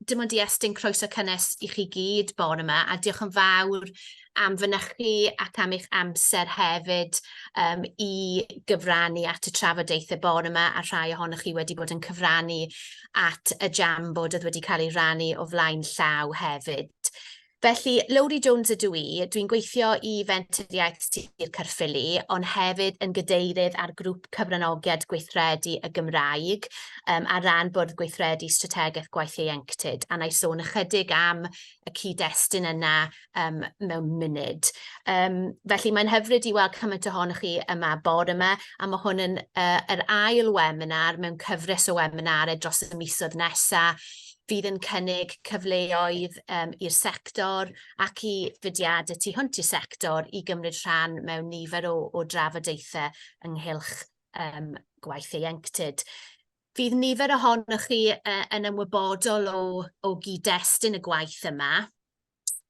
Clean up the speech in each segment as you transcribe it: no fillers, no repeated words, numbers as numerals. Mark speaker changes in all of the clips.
Speaker 1: dim ond i estyn croeso cynnes i chi gyd bore yma, a diolch yn fawr am fynychu ac am eich amser hefyd i gyfrannu at y trafodaethau bore yma, a rhai ohonoch chi wedi bod yn cyfrannu at y Jamboard oedd wedi cael ei rannu o flaen llaw hefyd. Felly, Lowri Jones ydw i, dwi'n gweithio i Fenter Iaith Sir Caerffili, ond hefyd yn gadeirydd ar grŵp cyfranogiad gweithredu y Gymraeg um, ar ran Bwrdd Gweithredu Strategaeth Gwaith Ieuenctid, a na i sôn ychydig am y cyd-destun yna um, mewn munud. Um, felly mae'n hyfryd i weld cymaint ohonoch chi yma bore yma, a mae hwn yn uh, yr ail webinar mewn cyfres o webinarau dros y misoedd nesaf fydd yn cynnig cyfleoedd um, i'r sector ac i fudiadau tu hwnt i'r sector i gymryd rhan mewn nifer o, o drafodaethau ynghylch um, gwaith ieuenctid. Fydd nifer ohonoch chi uh, yn ymwybodol o, o gyd-destun y gwaith yma,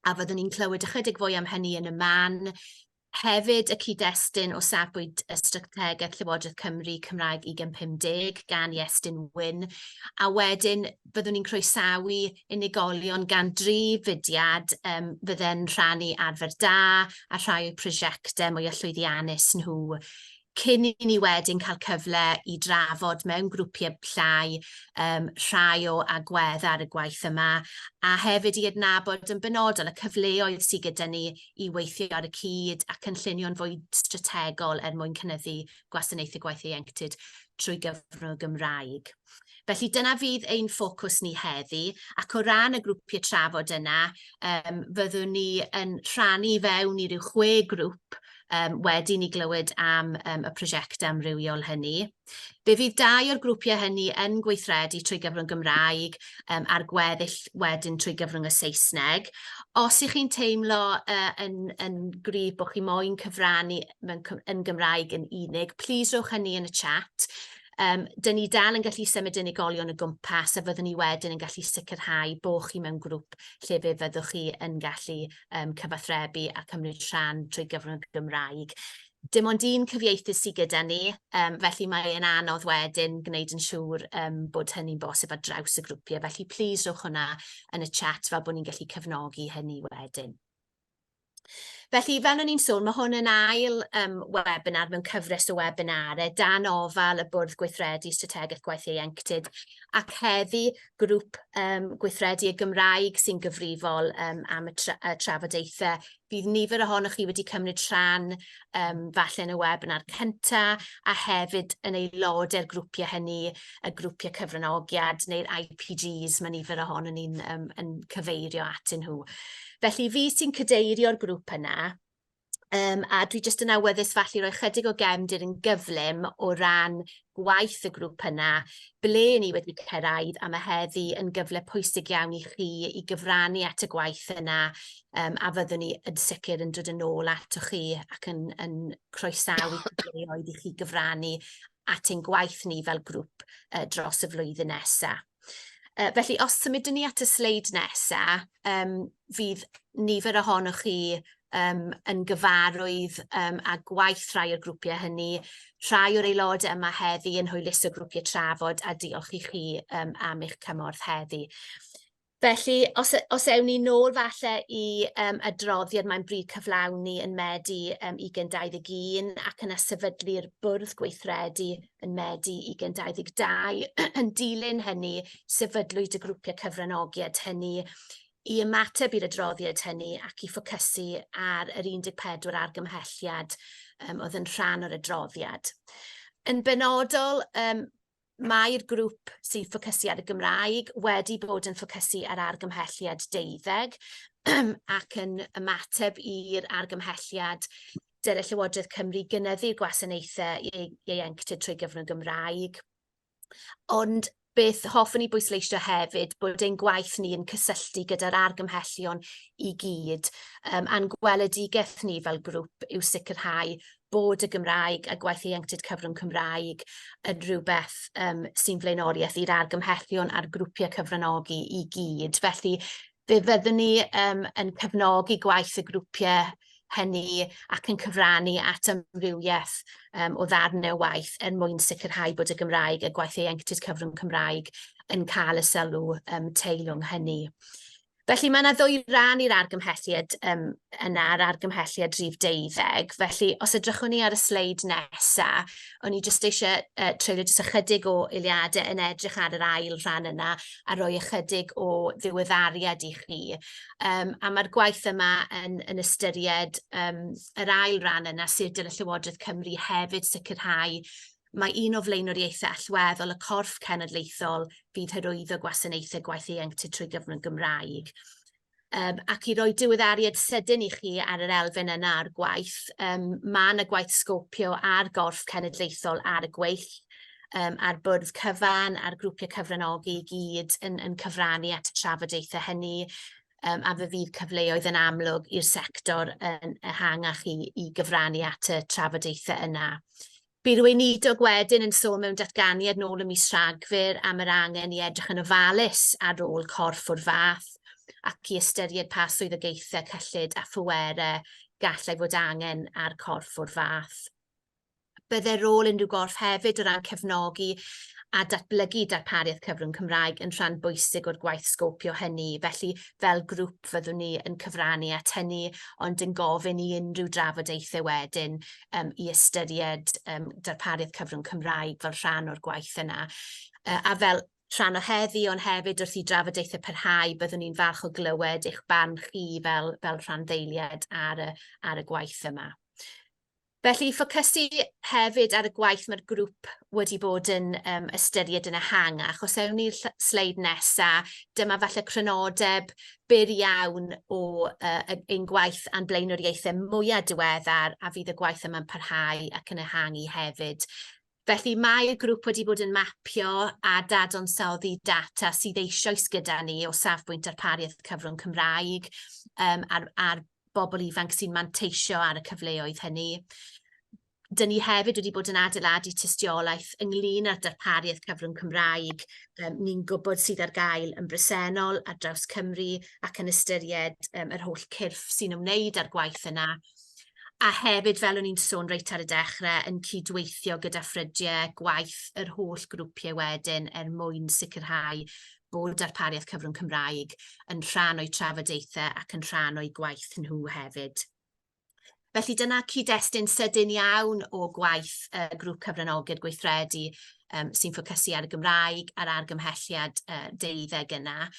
Speaker 1: a fyddwn ni'n clywed ychydig fwy am hynny yn y man. Hefyd y cyd-destun o safbwynt y Strategaeth Llywodraeth Cymru Cymraeg 2050 gan Iestyn Wyn, a wedyn byddwn ni'n croesawu unigolion gan dri fudiad um, fydde'n rhannu arfer da a rhai o'u prosiectau mwyaf llwyddiannus nhw cyn i ni wedyn cael cyfle i drafod mewn grwpiau llai um, rhai o agwedd ar y gwaith yma, a hefyd i adnabod yn benodol y cyfleoedd sydd gyda ni i weithio ar y cyd a cynllunio'n fwy strategol er mwyn cynyddu gwasanaethau gwaith ieuenctid trwy gyfrwng y Gymraeg. Felly dyna fydd ein ffocws ni heddi, ac o ran y grwpiau trafod yna, um, fyddwn ni yn rhannu fewn i ryw chwe grŵp um, wedi ni glywed am um, y prosiectau amrywiol hynny. Fe fydd dau o'r grwpiau hynny yn gweithredu trwy gyfrwng Gymraeg um, a'r gweddill wedyn trwy gyfrwng y Saesneg. Os ych chi'n teimlo uh, yn, yn gryf bod chi moyn cyfrannu mewn, yn Gymraeg yn unig, please rowch hynny yn y chat. Um, dyn ni dal yn gallu symud unigolion o gwmpas a fyddwn ni wedyn yn gallu sicrhau bod chi mewn grŵp lle fe fyddwch chi yn gallu um, cyfathrebu a cymryd rhan trwy gyfrwng y Gymraeg. Dim ond un cyfieithydd sydd gyda ni, um, felly mae'n anodd wedyn gwneud yn siŵr um, bod hynny'n bosib ar draws y grwpiau. Felly please rhowch hwnna yn y chat fel bod ni'n gallu cefnogi hynny wedyn. Felly, fel o'n i'n sôn, mae hwn yn ail um, webinar mewn cyfres o webinarau dan ofal y Bwrdd Gweithredu Strategaeth Gwaith Ieuenctid ac heddi grŵp um, gweithredu y Gymraeg sy'n gyfrifol um, am y, tra y trafodaethau. Bydd nifer ohonoch chi wedi cymryd rhan um, falle yn y webinar cynta a hefyd yn aelodau'r grwpiau hynny, y grwpiau cyfranogiad neu'r IPGs, mae nifer ohonon ni'n um, yn cyfeirio atyn nhw. Felly fi sy'n cadeirio'r grŵp yna, Um, a dwi jyst yn awyddus falle i roi chydig o gefndir yn gyflym o ran gwaith y grŵp yna, ble ni wedi cyrraedd, a mae heddi yn gyfle pwysig iawn i chi i gyfrannu at y gwaith yna, um, a fyddwn ni yn sicr yn dod yn ôl atoch chi ac yn, yn croesawu cyfleoedd i chi gyfrannu at ein gwaith ni fel grŵp uh, dros y flwyddyn nesaf. Uh, felly, os symudwn ni at y sleid nesaf, um, fydd nifer ohonoch chi um, yn gyfarwydd um, â gwaith rhai o'r grwpiau hynny, rhai o'r aelodau yma heddi yn hwyluso grwpiau trafod, a diolch i chi um, am eich cymorth heddi. Felly, os, os ewn ni nôl falle i um, adroddiad mae'n bryd cyflawni yn Medi um, 2021 ac yna sefydlu'r bwrdd gweithredu yn Medi 2022, yn dilyn hynny sefydlwyd y grwpiau cyfranogiad hynny i ymateb i'r adroddiad hynny ac i ffocysu ar yr 14 argymhelliad um, oedd yn rhan o'r adroddiad. Yn benodol, um, mae'r grŵp sy'n ffocysu ar y Gymraeg wedi bod yn ffocysu ar argymhelliad deuddeg ac yn ymateb i'r argymhelliad dylai Llywodraeth Cymru gynyddu'r gwasanaethau ieuenctid trwy gyfrwng y Gymraeg. Ond beth hoffwn i bwysleisio hefyd bod ein gwaith ni yn cysylltu gyda'r argymhellion i gyd, um, a'n gweledigaeth ni fel grŵp yw sicrhau bod y Gymraeg a gwaith ieuenctid cyfrwng Cymraeg yn rhywbeth um, sy'n flaenoriaeth i'r argymhellion a'r grwpiau cyfranogi i gyd. Felly, fe fyddwn ni um, yn cefnogi gwaith y grwpiau hynny ac yn cyfrannu at amrywiaeth um, o ddarnau o waith er mwyn sicrhau bod y Gymraeg a gwaith ieuenctid cyfrwng Cymraeg yn cael y sylw teilwng hynny. Felly mae yna ddwy ran i'r argymhelliad yna, yr argymhelliad rhif 12. Felly os edrychwn ni ar y sleid nesa, o'n i jyst eisiau treulio jyst ychydig o eiliadau yn edrych ar yr ail rhan yna a rhoi ychydig o ddiweddariad i chi. A mae'r gwaith yma yn ystyried yr ail ran yna, sef dylai Llywodraeth Cymru hefyd sicrhau Mae un o flaenoriaethau allweddol y corff cenedlaethol fydd hyrwyddo gwasanaethau gwaith ieuenctid trwy gyfrwng Gymraeg. Ac i roi diweddariad sydyn i chi ar yr elfen yna o'r gwaith, mae yna gwaith sgopio ar gorff cenedlaethol ar y gweill, a'r bwrdd cyfan, a'r grwpiau cyfranogi i gyd yn cyfrannu at y trafodaethau hynny, a fe fydd cyfleoedd yn amlwg i'r sector yn ehangach i gyfrannu at y trafodaethau yna. Bu'r Weinidog wedyn yn sôn mewn datganiad nôl ym mis Rhagfyr am yr angen i edrych yn ofalus ar ôl corff o'r fath ac i ystyried pa swyddogaethau cyllid a phwerau gallai fod angen ar corff o'r fath. Byddai rôl unrhyw gorff hefyd o ran cefnogi a datblygu darpariaeth cyfrwng Cymraeg yn rhan bwysig o'r gwaith sgopio hynny. Felly, fel grŵp fyddwn ni yn cyfrannu at hynny, ond yn gofyn i unrhyw drafodaethau wedyn i ystyried darpariaeth cyfrwng Cymraeg fel rhan o'r gwaith yna. A fel rhan o heddi, ond hefyd wrth i drafodaethau parhau, byddwn ni'n falch o glywed eich barn chi fel rhanddeiliad ar y gwaith yma. Felly, ffocysu hefyd ar y gwaith mae'r grŵp wedi bod yn ystyried yn ehangach. Os ewn ni'r sleid nesaf, dyma falle crynodeb byr iawn o ein gwaith a'n blaenoriaethau mwyaf diweddar, a fydd y gwaith yma'n parhau ac yn ehangu hefyd. Felly, mae'r grŵp wedi bod yn mapio a dadansoddi data sydd eisoes gyda ni o safbwynt darpariaeth cyfrwng Cymraeg a'r bobl ifanc sy'n manteisio ar y cyfleoedd hynny. Dyn ni hefyd wedi bod yn adeiladu tystiolaeth ynglyn â'r darpariaeth cyfrwng Cymraeg ni'n gwybod sydd ar gael yn bresennol ar draws Cymru ac yn ystyried yr holl cyrff sy'n ymwneud â'r gwaith yna. A hefyd, fel o'n i'n sôn reit ar y dechrau, yn cydweithio gyda ffrydiau gwaith yr holl grwpiau wedyn er mwyn sicrhau bod darpariaeth cyfrwng Cymraeg yn rhan o'u trafodaethau ac yn rhan o'u gwaith nhw hefyd. Felly dyna cyd-destun sydyn iawn o gwaith y grŵp cyfranogiad gweithredu sy'n ffocysu ar y Gymraeg a'r argymhelliad deuddeg yna.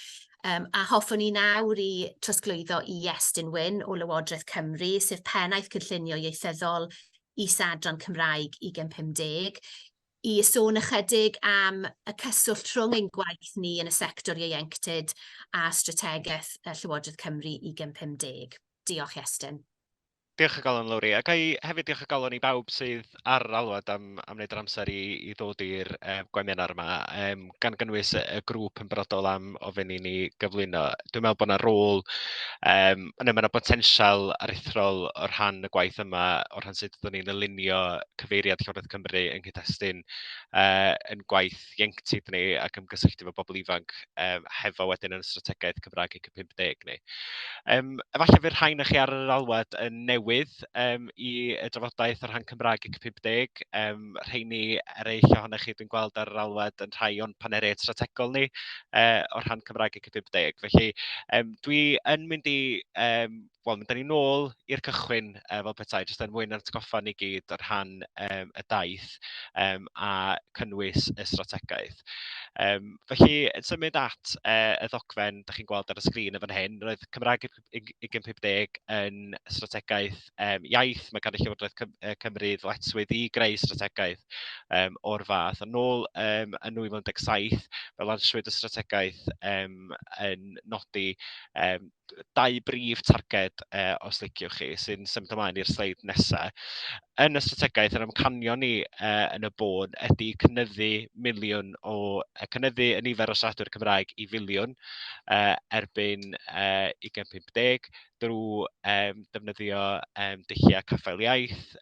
Speaker 1: A hoffwn i nawr i trosglwyddo i Iestyn Wyn o Lywodraeth Cymru, sef Pennaeth Cynllunio Ieithyddol Is-adran Cymraeg 2050, i sôn ychydig am y cyswllt rhwng ein gwaith ni yn y sector ieuenctid a strategaeth Llywodraeth Cymru 2050. Diolch, Iestyn.
Speaker 2: Diolch o galon, Lowri. A ga i hefyd diolch o galon i bawb sydd ar yr alwad am wneud yr amser i ddod i'r gweminar yma, gan gynnwys y grŵp yn benodol am ofyn i ni gyflwyno. Dwi'n meddwl bod 'na rôl, neu ma' 'na botensial aruthrol o rhan y gwaith yma, o rhan sut ydyn ni'n alinio cyfeiriad Llywodraeth Cymru yng nghyd-destun yn gwaith ieuenctid ni ac ymgysylltu efo bobl ifanc hefo wedyn yn strategaeth Cymraeg 50 ni. Efallai fydd rhai na chi ar yr alwad yn newydd i y drafodaeth ar rhan Cymraeg 50. Rheini eraill ohonoch chi dwi'n gweld ar yr alwad yn rhai o'n paneriaid strategol ni o rhan Cymraeg 50. Felly dwi yn mynd i, wel, mynd â ni nôl i'r cychwyn fel petai, jyst er mwyn atgoffa ni gyd o rhan y daith a cynnwys y strategaeth. Felly, yn symud at y ddogfen dach chi'n gweld ar y sgrin yn fan hyn, roedd Cymraeg 2050 yn strategaeth iaith. Mae gan y Llywodraeth Cymru ddyletswydd i greu strategaeth o'r fath. Yn ôl yn 2017, fe lansiwyd y strategaeth yn nodi dau brif targed, os liciwch chi, sy'n symud ymlaen i'r sleid nesaf. Yn y strategaeth, yr amcanion ni yn y bôn ydy cynyddu miliwn o, cynyddu y nifer o siaradwyr Cymraeg i filiwn erbyn 2050 drwy defnyddio dulliau caffael iaith,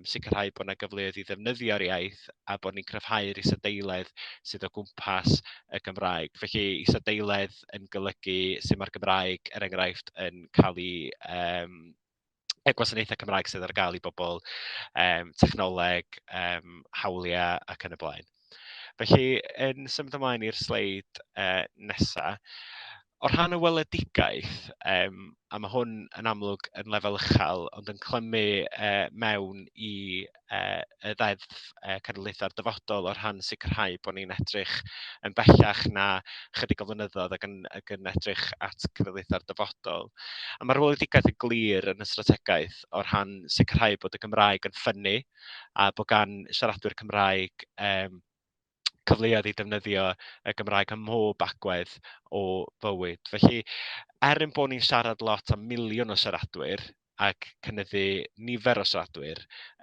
Speaker 2: sicrhau bod 'na gyfleoedd i ddefnyddio'r iaith a bod ni'n cryfhau'r isadeiledd sydd o gwmpas y Gymraeg. Felly isadeiledd yn golygu sut mae'r Gymraeg, er enghraifft, yn cael ei, y gwasanaethau Cymraeg sydd ar gael i bobl, technoleg, hawliau ac yn y blaen. Felly, yn symud ymlaen i'r sleid nesa, o rhan y weledigaeth, a mae hwn yn amlwg yn lefel uchel, ond yn clymu mewn i y Ddeddf Cenedlaethau'r Dyfodol o rhan sicrhau bod ni'n edrych yn bellach na chydig o flynyddoedd ac yn edrych at cenedlaethau'r dyfodol. A mae'r weledigaeth yn glir yn y strategaeth o rhan sicrhau bod y Gymraeg yn ffynnu a bod gan siaradwyr Cymraeg cyfleoedd i defnyddio y Gymraeg ym mhob agwedd o fywyd. Felly, er ein bod ni'n siarad lot am 1 miliwn o siaradwyr ac cynyddu nifer o siaradwyr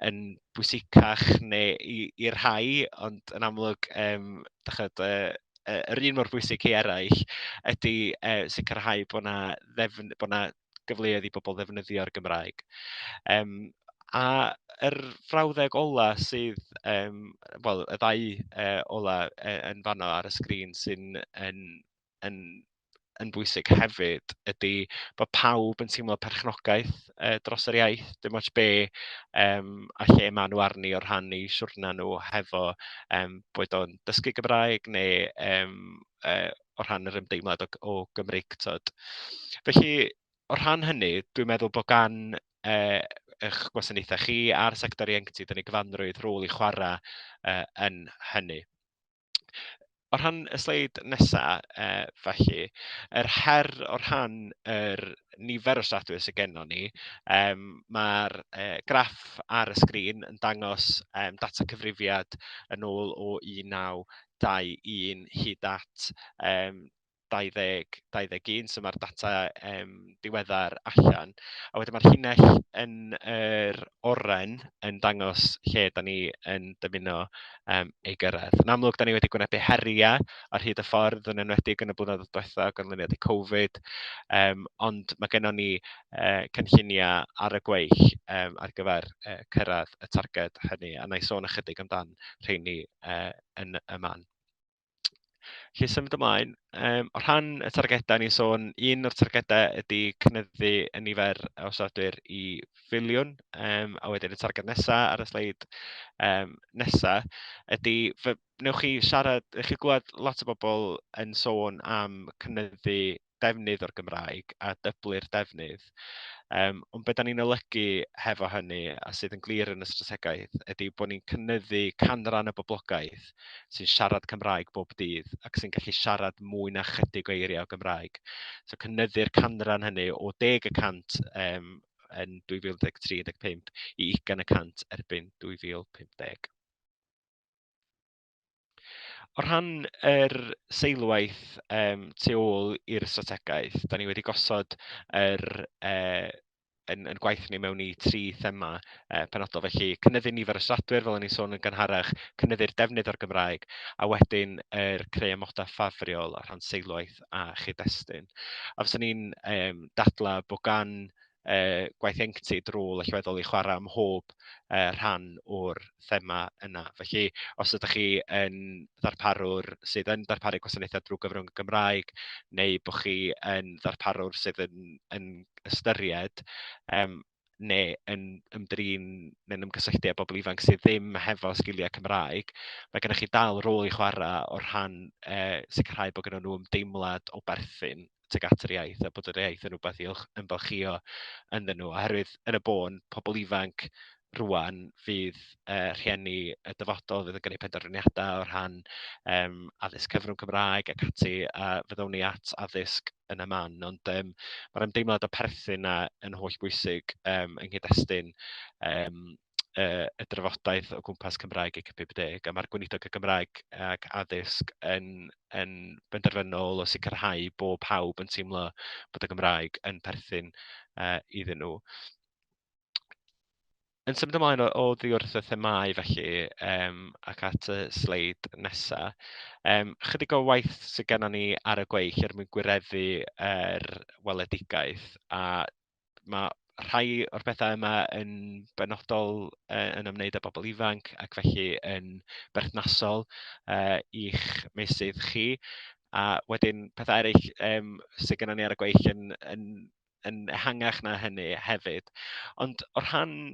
Speaker 2: yn bwysicach neu i'r rhai, ond yn amlwg dachod, yr un mor bwysig i eraill ydy sicrhau bod 'na gyfleoedd i bobl ddefnyddio'r Gymraeg. A yr frawddeg ola sydd, wel, y ddau ola yn fanno ar y sgrin sy'n yn bwysig hefyd ydy bod pawb yn teimlo perchnogaeth dros yr iaith, dim ots be a lle maen nhw arni o rhan eu siwrna nhw hefo boed o'n dysgu Gymraeg neu o rhan yr ymdeimlad o Gymreictod. Felly, o rhan hynny, dwi'n meddwl bod gan eich gwasanaethau chi a'r sector ieuenctid yn ei gyfanrwydd rôl i chwarae yn hynny. O rhan y sleid nesaf, felly, yr her o rhan yr nifer o siaradwyr sydd gennon ni, mae'r graff ar y sgrin yn dangos data cyfrifiad yn ôl o 1921 hyd at 2021, so mae'r data diweddar allan. A wedyn mae'r llinell yn yr oren yn dangos lle da ni yn dymuno ei gyrraedd. Yn amlwg, da ni wedi gwynebu heriau ar hyd y ffordd, yn enwedig yn y blynyddoedd diwethaf o ganlyniad i Covid, ond mae gennon ni cynlluniau ar y gweill ar gyfer cyrraedd y targed hynny, a na i sôn ychydig amdan rheini yn y man. Felly symud ymlaen, o rhan y targedau ni'n sôn, un o'r targedau ydy cynyddu y nifer o siaradwyr i filiwn, a wedyn y targed nesaf ar y sleid nesaf ydy, newch chi siarad, newch chi glywed lot o bobl yn sôn am cynyddu defnydd o'r Gymraeg a dyblu'r defnydd. Ond be da ni'n olygu hefo hynny, a sydd yn glir yn y strategaeth, ydy bod ni'n cynyddu canran y boblogaeth sy'n siarad Cymraeg bob dydd ac sy'n gallu siarad mwy na chydig o eiriau o Gymraeg. So cynyddu'r canran hynny o 10% yn 2013-15 i 20% erbyn 2050. O rhan yr seilwaith tu ôl i'r strategaeth, da ni wedi gosod yr, yn gwaith ni mewn i tri thema penodol. Felly, cynyddu nifer y siaradwyr, fel o'n i'n sôn yn gynharach, cynyddu'r defnydd o'r Gymraeg, a wedyn yr creu amodau ffafriol o rhan seilwaith a chyd-destun. A fyswn ni'n dadlau bod gan gwaith ieuenctid rôl allweddol i chwarae ym mhob rhan o'r thema yna. Felly, os ydych chi yn ddarparwr sydd yn darparu gwasanaethau drwy gyfrwng y Gymraeg, neu bod chi yn ddarparwr sydd yn ystyried neu yn ymdrin neu'n ymgysylltu â bobl ifanc sydd ddim hefo sgiliau Cymraeg, mae gennych chi dal rôl i chwarae o rhan sicrhau bod gennym nhw ymdeimlad o berthyn tuag at yr iaith a bod yr iaith yn rhywbeth i ymfalchïo ynddyn nhw. Oherwydd yn y bôn, pobl ifanc rwan fydd rhieni y dyfodol fydd yn gwneud penderfyniadau o rhan addysg cyfrwng Cymraeg ac ati, a fyddwn ni at addysg yn y man. Ond mae'r ymdeimlad o perthyn yna yn holl bwysig yng nghyd-destun y drafodaeth o gwmpas Cymraeg UC50, a mae'r Gweinidog y Gymraeg ac Addysg yn benderfynol o sicrhau bod pawb yn teimlo bod y Gymraeg yn perthyn iddyn nhw. Yn symud ymlaen oddi wrth y themâu felly, ac at y sleid nesaf, chydig o waith sydd gennon ni ar y gweill er mwyn gwireddu yr weledigaeth, a mae rhai o'r pethau yma yn benodol yn ymwneud â bobl ifanc ac felly yn berthnasol i'ch meysydd chi. A wedyn pethau eraill sydd gennon ni ar y gweill yn ehangach na hynny hefyd. Ond o rhan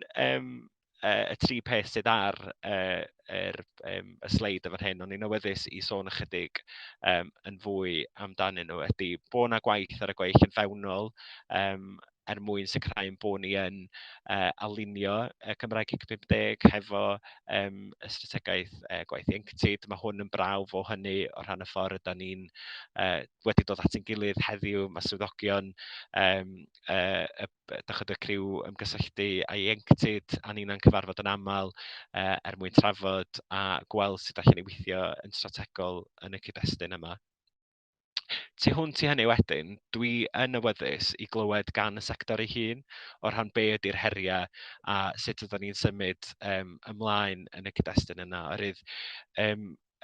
Speaker 2: y tri peth sydd ar yr, y sleid yn fan hyn, o'n i'n awyddus i sôn ychydig yn fwy amdanyn nhw, ydy bod 'na gwaith ar y gweill yn fewnol er mwyn sicrhau ein bod ni yn alinio y Cymraeg 2050 hefo y strategaeth gwaith ieuenctid. Mae hwn yn brawf o hynny o rhan y ffordd ydan ni'n wedi dod at ein gilydd heddiw. Mae swyddogion y dachod, y criw ymgysylltu a ieuenctid a ni'n cyfarfod yn aml er mwyn trafod a gweld sut allan ni weithio yn strategol yn y cyd-destun yma. Tu hwnt i hynny wedyn, dwi yn awyddus i glywed gan y sector ei hun o rhan be ydy'r heriau a sut ydyn ni'n symud ymlaen yn y cyd-destun yna. Oherwydd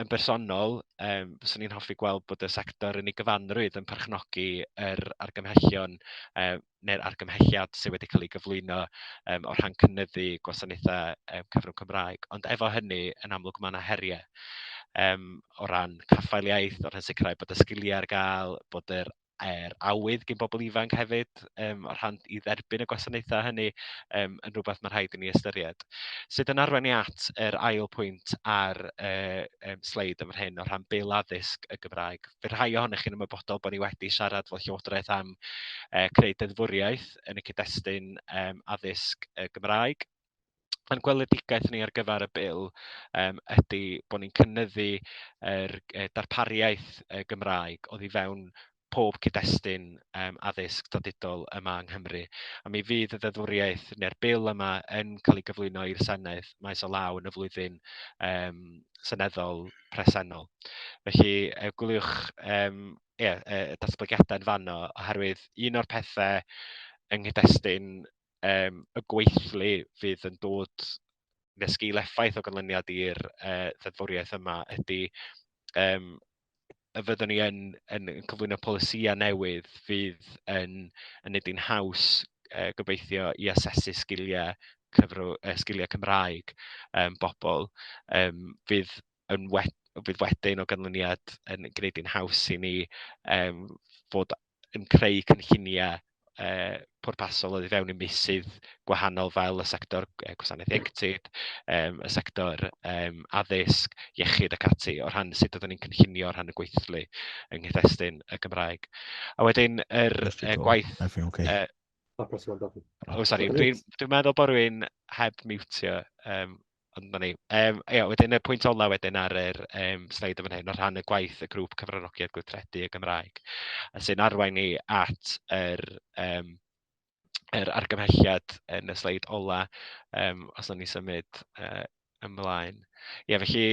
Speaker 2: yn bersonol, fyswn i'n hoffi gweld bod y sector yn ei gyfanrwydd yn perchnogi yr argymhellion neu'r argymhelliad sydd wedi cael ei gyflwyno o rhan cynyddu gwasanaethau cyfrwng Cymraeg. Ond efo hynny, yn amlwg mae yna heriau o ran caffael iaith, o ran sicrhau bod y sgiliau ar gael, bod yr awydd gen bobl ifanc hefyd o rhan i dderbyn y gwasanaethau hynny yn rhywbeth mae'n rhaid i ni ystyried. Sydd yn arwain ni at yr ail pwynt ar sleid yn fan hyn o rhan Bil Addysg y Gymraeg. Fe rhai ohonych chi'n ymwybodol bod ni wedi siarad fel Llywodraeth am creu deddfwriaeth yn y cyd-destun addysg y Gymraeg. A'n gweledigaeth ni ar gyfer y bil ydy bod ni'n cynyddu yr darpariaeth Gymraeg oddi fewn pob cyd-destun addysg statudol yma yng Nghymru. A mi fydd y ddeddfwriaeth neu'r bil yma yn cael ei gyflwyno i'r Senedd maes o law yn y flwyddyn seneddol presennol. Felly gwyliwch y datblygiadau yn fanno, oherwydd un o'r pethau yng nghyd-destun y gweithlu fydd yn dod neu sgil effaith o ganlyniad i'r ddeddfwriaeth yma ydy y fyddwn ni yn cyflwyno polisïau newydd fydd yn neud hi'n haws gobeithio i asesu sgiliau sgiliau Cymraeg bobl fydd yn fydd wedyn o ganlyniad yn gwneud hi'n haws i ni fod yn creu cynlluniau pwrpasol oddi fewn i meysydd gwahanol fel y sector gwasanaeth ieuenctid, y sector addysg, iechyd ac ati, o rhan sut oedden ni'n cynllunio o rhan y gweithlu yng nghyd-destun y Gymraeg. A wedyn yr gwaith.
Speaker 3: Okay.
Speaker 2: Oh, sorry, dwi'n dwi meddwl bod rhywun heb mutio. Ond na ni. Ia, wedyn y pwynt ola wedyn ar yr sleid yn fan hyn, o rhan y gwaith y grŵp cyfranogiad gweithredu y Gymraeg, a sy'n arwain ni at yr argymhelliad yn y sleid ola, os nawn ni symud ymlaen. Ie, felly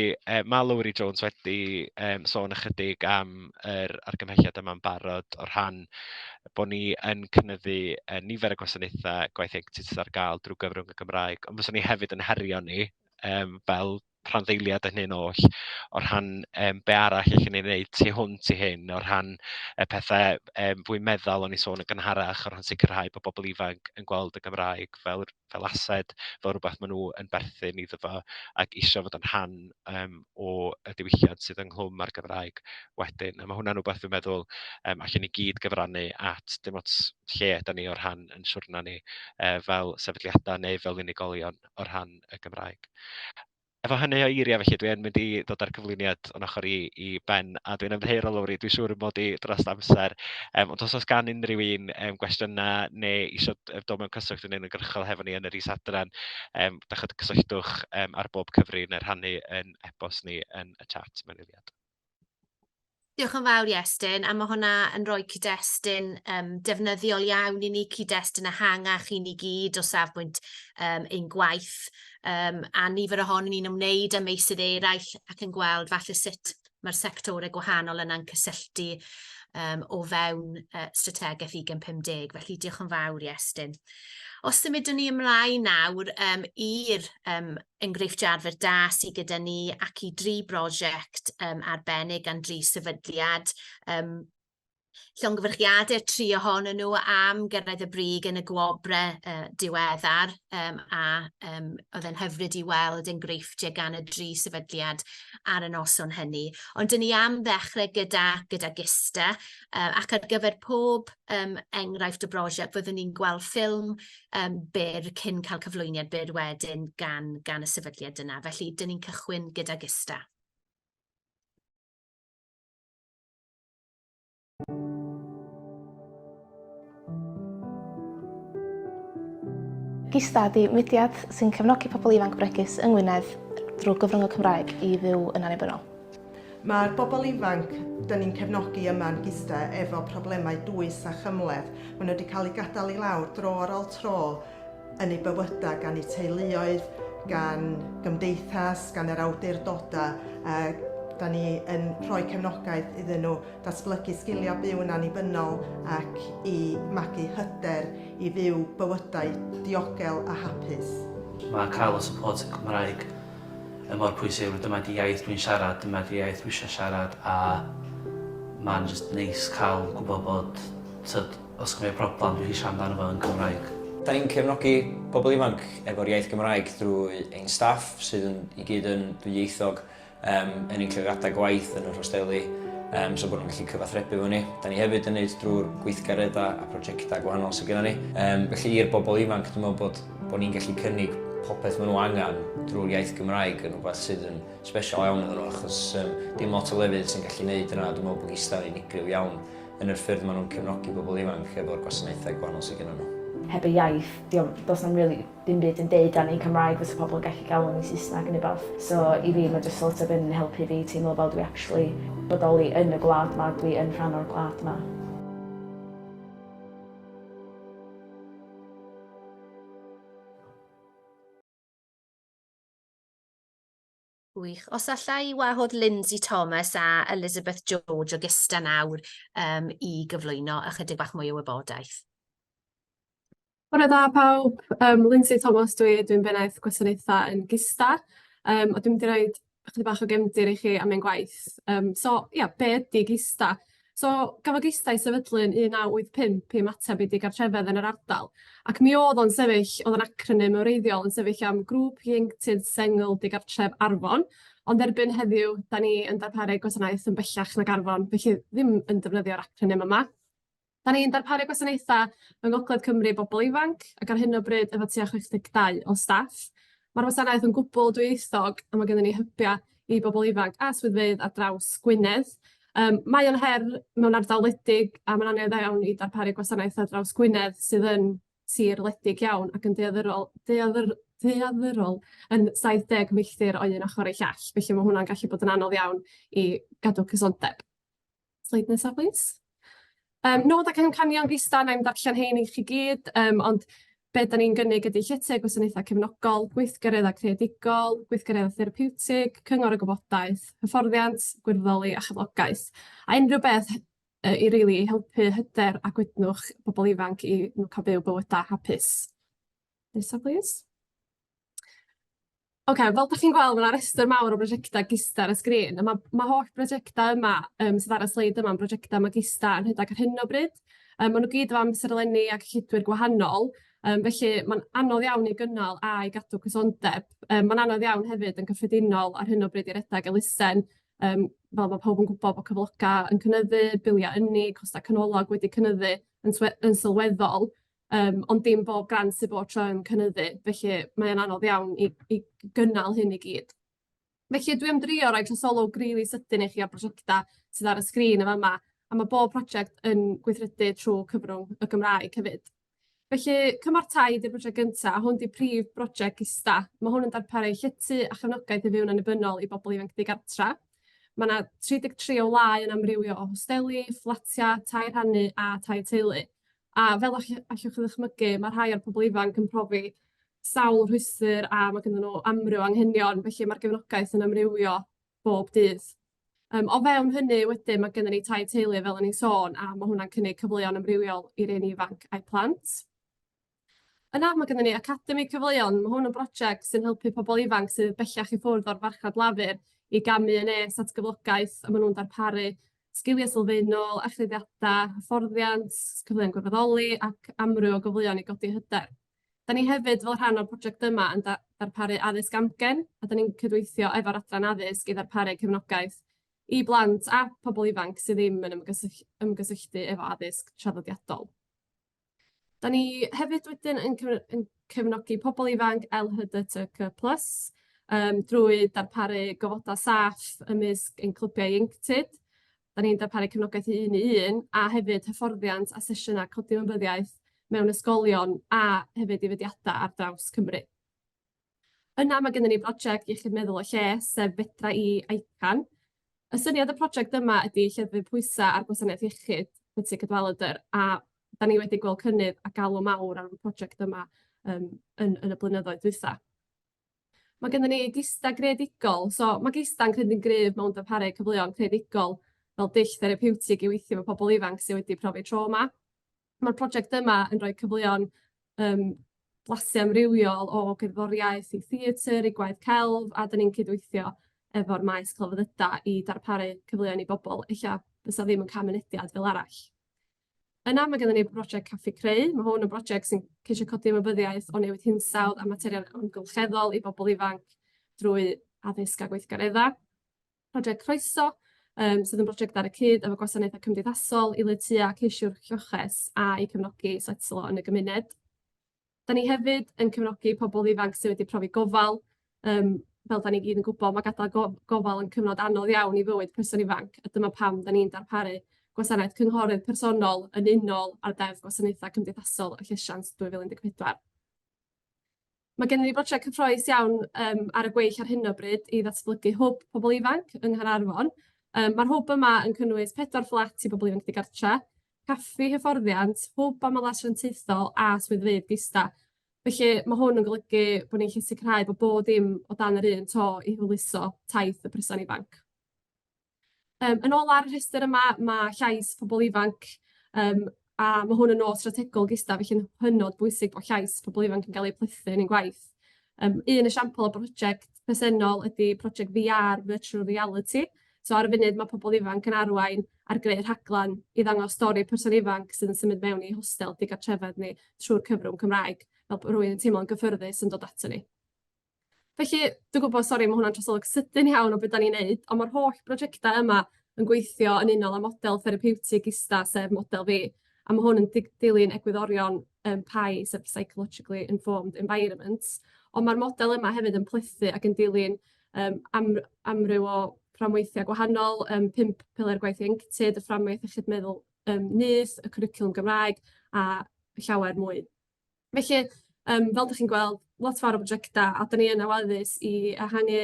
Speaker 2: mae Lowri Jones wedi sôn ychydig am yr argymhelliad yma'n barod o rhan bod ni yn cynyddu nifer y gwasanaethau gwaith ieuenctid sydd ar gael drwy gyfrwng y Gymraeg, ond fyswn ni hefyd yn herio ni fel rhanddeiliad yn hyn oll o rhan be arall allwn ni wneud tu hwnt i hyn, o rhan y pethau fwy meddal o'n i sôn yn gynharach, o rhan sicrhau bod bobl ifanc yn gweld y Gymraeg fel ased, fel rhywbeth maen nhw yn berthyn iddo fo ac isio fod yn rhan o y diwylliant sydd ynghlwm â'r Gymraeg wedyn. A mae hwnna'n rhywbeth dwi'n meddwl allwn ni gyd gyfrannu at, dim ots lle ydan ni o rhan yn siwrna ni fel sefydliadau neu fel unigolion o rhan y Gymraeg. Efo hynny o eiriau felly, dwi yn mynd i ddod â'r cyflwyniad o'n ochr i ben, a dwi'n ymddiheuro, Lowri, dwi'n siŵr mod i dros amser, ond os oes gan unrhyw un gwestiynau neu eisiau dod mewn cyswllt yn uniongyrchol hefo ni yn yr is-adran, dachod cysylltwch ar bob cyfri neu rhannu yn e-bost ni yn y chat mewn eiliad.
Speaker 1: Diolch yn fawr, Iestyn, a mae hwnna yn rhoi cyd-destun defnyddiol iawn i ni, cyd-destun ehangach i ni gyd o safbwynt ein gwaith, a nifer ohonon ni'n ymwneud â meysydd eraill ac yn gweld falle sut mae'r sectorau gwahanol yna'n cysylltu o fewn strategaeth 2050. Felly diolch yn fawr, Iestyn. Os symudwn ni ymlaen nawr i'r enghreifftiau arfer da sydd gyda ni ac i dri brosiect arbennig gan dri sefydliad. Llongyfarchiadau tri ohonyn nhw am gyrraedd y brig yn y gwobrau diweddar a oedd e'n hyfryd i weld enghreifftiau gan y dri sefydliad ar y noson hynny. Ond dyn ni am ddechrau gyda, gyda Gista ac ar gyfer pob um, enghraifft o brosiect fyddwn ni'n gweld ffilm um, byr cyn cael cyflwyniad byr wedyn gan, gan y sefydliad yna. Felly, dyn ni'n cychwyn gyda Gista.
Speaker 3: Gista ydy mudiad sy'n cefnogi pobl ifanc bregus yng Ngwynedd drwy gyfrwng y Cymraeg i fyw yn annibynnol.
Speaker 4: Mae'r bobl ifanc dyn ni'n cefnogi yma yn Gista efo problemau dwys a chymhleth. Maen nhw wedi cael eu gadael i lawr dro ar ôl tro yn eu bywydau gan eu teuluoedd, gan gymdeithas, gan yr awdurdodau. A da ni yn rhoi cefnogaeth iddyn nhw datblygu sgiliau byw yn annibynnol ac i magu hyder i fyw bywydau diogel a hapus.
Speaker 5: Mae cael y support yn Gymraeg yn mor pwysig oherwydd dyma 'di iaith dwi'n siarad, dyma 'di iaith dwi eisiau siarad a mae'n jyst neis cael gwybod bod tyd, os gynna i problem dwi'n gallu siarad amdano fo yn Gymraeg.
Speaker 6: Da ni'n cefnogi pobl ifanc efo'r iaith Gymraeg drwy ein staff sydd yn, i gyd yn ddwyieithog um, yn ein lleoliadau gwaith yn yr hosteli, um, so bod nhw'n gallu cyfathrebu efo ni. Da ni hefyd yn neud drwy'r gweithgareddau a prosiectau gwahanol sydd gennym ni. Um, felly i'r bobl ifanc, dwi'n meddwl bod, bod ni'n gallu cynnig popeth maen nhw angen drwy'r iaith Gymraeg yn rhywbeth sydd yn special iawn iddyn nhw, achos um, dim lot o lefydd sy'n gallu neud yna. Dwi'n meddwl bod Gisda'n unigryw iawn yn yr ffyrdd maen nhw'n cefnogi bobl ifanc efo'r gwasanaethau gwahanol sydd gennym nhw.
Speaker 7: Heb y iaith, diom, does na'm really dim byd yn deud dan ni'n Cymraeg fysa pobl yn gallu galw ni Saesneg neu beth. So i fi mae just sort of yn helpu fi teimlo fel dwi actually bodoli yn y gwlad ma, dwi yn rhan o'r gwlad ma.
Speaker 1: Gwych. Os alla i wahodd Lindsay Thomas a Elizabeth George o Gista nawr um, i gyflwyno ychydig bach mwy o wybodaeth.
Speaker 8: Bore da pawb, um, Lindsay Thomas dwi, dwi'n bennaeth gwasanaethau yn Gista, um, a dwi'n mynd i roed ychydig bach o gefndir i chi am ein gwaith. Um, so, ia, be ydy Gista? So, gafodd Gista ei sefydlu yn 1985 i ymateb i digartrefedd yn yr ardal, ac mi oedd o'n sefyll, oedd o'n acronym yn wreiddiol yn sefyll am Grŵp Ieuenctid Sengl Digartref Arfon, ond erbyn heddiw, da ni yn darparu gwasanaeth yn bellach nag Arfon, felly ddim yn defnyddio'r acronym yma. Da ni'n darparu gwasanaethau yng Ngogledd Cymru i bobl ifanc, ac ar hyn o bryd efo tua 62 o staff. Mae'r wasanaeth yn gwbl dwyieithog a mae gennym ni hybiau i bobl ifanc a swyddfeydd ar draws Gwynedd. Um, mae o'n her mewn ardal wledig a mae'n anodd iawn i darparu gwasanaeth ar draws Gwynedd sydd yn sir wledig iawn ac yn daeaddyrol daeaddyr- daeaddyrol yn 70 milltir o un ochr i llall. Felly mae hwnna'n gallu bod yn anodd iawn i gadw cysondeb. Sleid nesa plîs. Yym nod ac amcanion GISDA, wna i'm darllen hein i chi gyd, yym ond be 'dan ni'n gynnig ydy llety a gwasanaethau cefnogol, gweithgareddau creadigol, gweithgareddau therapiwtig, cyngor a gwybodaeth, hyfforddiant, gwirfoddoli a chyflogaeth. A unrhyw beth yy i rili helpu hyder a gwydnwch bobol ifanc i nhw ca'l byw bywyda hapus. Nesa plîs. Ocê, fel dach chi'n gweld ma' 'na restr mawr o brosiecta GISDA ar y sgrin a ma' ma' holl brosiecta yma yym sydd ar y sleid yma'n brosiecta ma' GISDA yn rhedag ar hyn o bryd. Yym ma' nw gyd efo amserlenni a cyllidwyr gwahanol yym felly ma'n anodd iawn i gynnal a i gadw cysondeb. Yym ma'n anodd iawn hefyd yn gyffredinol ar hyn o bryd i redag elusen yym fel ma' pawb yn gwbod bo' cyfloga' yn cynyddu, bilia' ynni, costa' canolog wedi cynyddu yn swe- yn sylweddol. Yym ond dim bob grant sydd bob tro yn cynyddu, felly mae o'n anodd iawn i i gynnal hyn i gyd. Felly dwi am drio roi trosolwg rili sydyn i chi o brosiecta sydd ar y sgrin yn fama, a ma' bob prosiect yn gweithredu trw cyfrwng y Gymraeg hefyd. Felly Cymorth Tai 'di'r brosiect gynta, a hwn 'di prif brosiect GISDA. Ma' hwn yn darparu llety a chefnogaeth i fyw'n annibynnol i bobl ifanc digartra. Ma' 'na 33 o wlâu yn amrywio o hosteli, fflatia, tai rhannu a tai teulu. A fel all- allwch chi ddychmygu, ma' rhai o'r pobol ifanc yn profi sawl rhwystyr a ma' ganddyn nhw amryw o anghenion, felly ma'r gefnogaeth yn amrywio bob dydd. Yym o fewn hynny wedyn ma' gynnon ni tai teulu fel o'n i'n sôn a ma' hwnna'n cynnig cyfleon amrywiol i rieni ifanc a'u plant. Yna ma' gynnon ni Academi Cyfleon, ma' hwn yn broject sy'n helpu pobol ifanc sydd bellach i ffwrdd o'r farchnad lafur i gamu yn nes at gyflogaeth a ma' nw'n darparu sgiliau sylfaenol, achrydiadau, hyfforddiant, cyfleon gwirfoddoli ac amryw o gyfleon i godi hyder. 'Dan ni hefyd fel rhan o'r project yma yn darparu addysg amgen a 'dan ni'n cydweithio efo'r adran addysg i ddarparu cefnogaeth i blant a pobol ifanc sydd ddim yn ymgysylltu efo addysg traddodiadol. 'Dan ni hefyd wedyn yn yn cefnogi pobol ifanc LHDTC plus drwy darparu gofodau saff ymysg ein clybiau ieuenctid. 'Dan ni'n darparu cefnogaeth un i un a hefyd hyfforddiant a sesiynau codi ymwybyddiaeth mewn ysgolion a hefyd i fudiadau ar draws Cymru. Yna ma' gynnon ni broject iechyd meddwl a lles, sef Fedra i ICAN. Y syniad y project yma ydi lleddfu pwysa' ar gwasanaeth iechyd Betsi Cadwaladr, a 'dan ni wedi gweld cynnydd a galw mawr am y project yma yym yn yn y blynyddoedd dwytha. Ma' gynnon ni GISDA greadigol, so ma' GISDA yn credu'n gryf mewn darparu cyfleon creadigol fel dull therapiwtig i weithio efo pobol ifanc sy wedi profi trauma. Ma'r project yma yn rhoi cyfleon blasu amrywiol o gerddoriaeth i theatr i gwaith celf, a 'dan ni'n cydweithio efo'r maes celfyddyda i darparu cyfleon i bobol ella fysa ddim yn ca'l mynediad fel arall. Yna ma' gynnon ni broject Caffi Creu. Ma' hwn yn broject sy'n ceisio codi ymwybyddiaeth o newid hinsawdd a materion amgylcheddol i bobol ifanc drwy addysg a gweithgaredda. Project Croeso sydd yn broject ar y cyd efo gwasanaethau cymdeithasol i letya ceisiwr lloches a i cefnogi setlo yn y gymuned. Da ni hefyd yn cefnogi pobl ifanc sydd wedi profi gofal. Fel da ni gyd yn gwybod, mae gadael gofal yn cyfnod anodd iawn i fywyd person ifanc, a dyma pam da ni'n darparu gwasanaeth cynghorydd personol yn unol â'r Deddf Gwasanaethau Cymdeithasol a Llesiant 2014. Mae gennym ni brosiect cyffrous iawn ar y gweill ar hyn o bryd i ddatblygu hwb pobl ifanc yng Nghaernarfon. Ma'r hwb yma yn cynnwys pedwar fflat i bobl ifanc digartra, caffi hyfforddiant, hwb aml-asiantaethol a swyddfeydd GISDA. Felly ma' hwn yn golygu bod ni'n gallu sicrhau bod bob dim o dan yr un to i hwyluso taith y person ifanc. Yn ôl ar y rhestr yma ma' llais pobol ifanc yym a ma' hwn yn nod strategol GISDA felly'n hynod bwysig bo' llais pobol ifanc yn ga'l ei plethu yn ein gwaith. Un esiampl o broject presennol ydi project VR virtual reality. So ar y funud ma' pobol ifanc yn arwain ar greu rhaglan i ddangos stori person ifanc sydd yn symud mewn i hostel digartrefedd ni trw'r cyfrwng Cymraeg fel bo' rywun yn teimlo'n gyffyrddus yn dod ato ni. Felly, dwi'n gwybod, sori, ma' hwnna'n trosolwg sydyn iawn o be 'dan ni'n neud, ond ma'r holl brojectau yma yn gweithio yn unol â model therapiwtig ISDA, sef model fi, a ma' hwn yn dilyn egwyddorion PIE, sef Psychologically Informed Environment, ond ma'r model yma hefyd yn plethu ac yn dilyn amryw o fframweithiau gwahanol, 5 piler gwaith ieuenctid, y fframwaith iechyd meddwl nyth, y cwricwlwm Gymraeg a llawer mwy. Felly fel dach chi'n gweld, lot fawr o brojecta, a 'dan ni yn awyddus i ehangu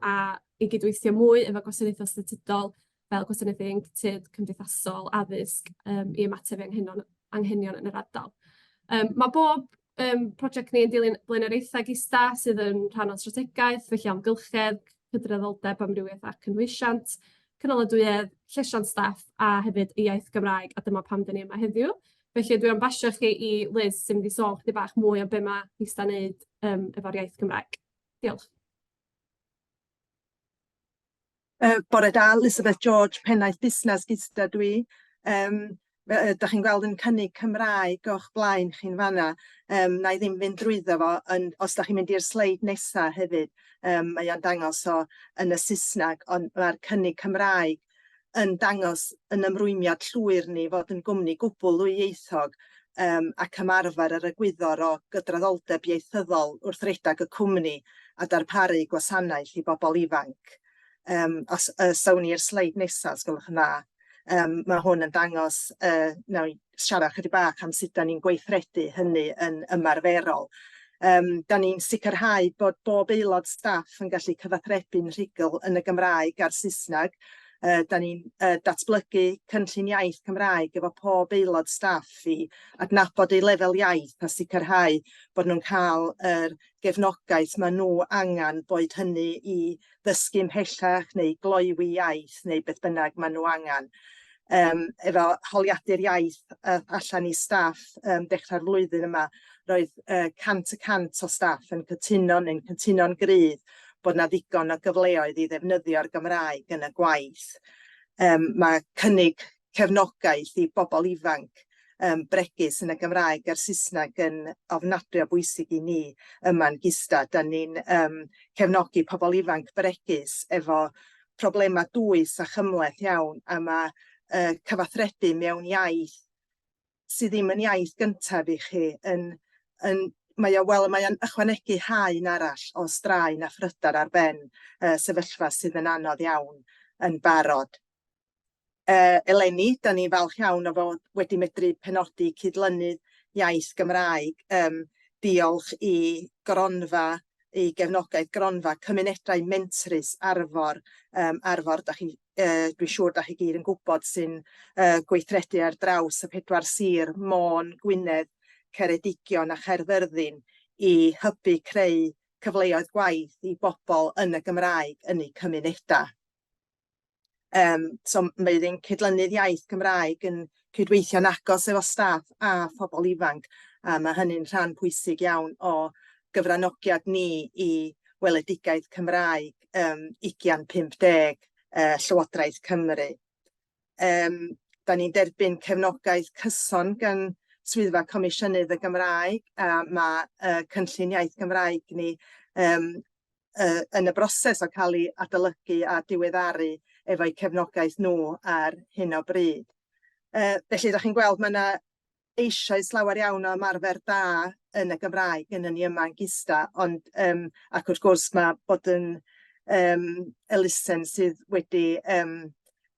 Speaker 8: a i gydweithio mwy efo gwasanaethau statudol fel gwasanaethau ieuenctid, cymdeithasol, addysg i ymateb i anghenion yn yr ardal. Ma' bob project ni yn dilyn blaenoriaethau GISDA sydd yn rhan o'n strategaeth, felly amgylchedd, cydraddoldeb, amrywiaeth a cynhwysiant, cynaladwyedd, llesiant staff a hefyd y iaith Gymraeg, a dyma pam 'dan ni yma heddiw. Felly dwi am basio chi i Liz sy'n mynd i sôn chydig bach mwy am be ma' GISDA'n neud efo'r iaith Gymraeg. Diolch.
Speaker 4: Bore da, Elizabeth George, Pennaeth Busnes GISDA dwi. Dach chi'n gweld yn cynnig Cymraeg o'ch blaen chi'n fanna. Na i ddim fynd drwyddo fo, ond os dach chi'n mynd i'r sleid nesa hefyd, mae o'n dangos o yn y Saesneg, ond ma'r cynnig Cymraeg yn dangos yn ymrwymiad llwyr ni fod yn gwmni gwbl ddwyieithog ac ymarfer yr egwyddor o gydraddoldeb ieithyddol wrth redeg y cwmni a darparu gwasanaeth i bobl ifanc. Os awn ni i'r sleid nesaf, os gwelwch yn dda. Mae hwn yn dangos, wnawn ni siarad chydig bach am sut dan ni'n gweithredu hynny yn ymarferol. Dan ni'n sicrhau bod bob aelod staff yn gallu cyfathrebu'n rhugl yn y Gymraeg a'r Saesneg. Dan ni'n datblygu cynllun iaith Cymraeg efo pob aelod staff i adnabod eu lefel iaith a sicrhau bod nhw'n cael yr gefnogaeth maen nhw angen, boed hynny i ddysgu ymhellach neu gloywi iaith neu beth bynnag maen nhw angen. Efo holiadur iaith allan i staff dechrau'r flwyddyn yma, roedd 100% o staff yn cytuno neu'n cytuno'n gryf bod 'na ddigon o gyfleoedd i ddefnyddio'r Gymraeg yn y gwaith. Yym ma' cynnig cefnogaeth i bobl ifanc yym bregus yn y Gymraeg a'r Saesneg yn ofnadwy o bwysig i ni yma'n GISDA. Dan ni'n yym cefnogi pobl ifanc bregus efo problemau dwys a chymhleth iawn, a ma' yy cyfathrebu mewn iaith sydd ddim yn iaith gyntaf i chi yn yn mae o wel mae o'n ychwanegu haen arall o straen a phryder ar ben yy sefyllfa sydd yn anodd iawn yn barod. Yy eleni, dan ni'n falch iawn o fod wedi medru penodi cydlynydd iaith Gymraeg, yym diolch i gronfa, i gefnogaeth gronfa Cymunedau Mentrus Arfor, yym Arfor dach chi yy dwi'n siŵr dach chi gyd yn gwybod sy'n yy gweithredu ar draws y pedwar sir, Môn, Gwynedd, Ceredigion a Chaerfyrddin, i hybu creu cyfleoedd gwaith i bobl yn y Gymraeg yn eu cymunedau. Yym so mae ein cydlynydd iaith Gymraeg yn cydweithio'n agos efo staff a phobl ifanc, a ma' hynny'n rhan pwysig iawn o gyfranogiad ni i weledigaeth Cymraeg yym 2050 yy Llywodraeth Cymru. Yym dan ni'n derbyn cefnogaeth cyson gan Swyddfa Comisiynydd y Gymraeg, a ma' yy cynllun iaith Gymraeg ni yym yy yn y broses o cael ei adolygu a diweddaru efo'u cefnogaeth nhw ar hyn o bryd. Yy felly dach chi'n gweld ma' 'na eisoes lawer iawn o ymarfer da yn y Gymraeg gynnon ni yma yn GISDA, ond yym ac wrth gwrs ma' bod yn yym elusen sydd wedi yym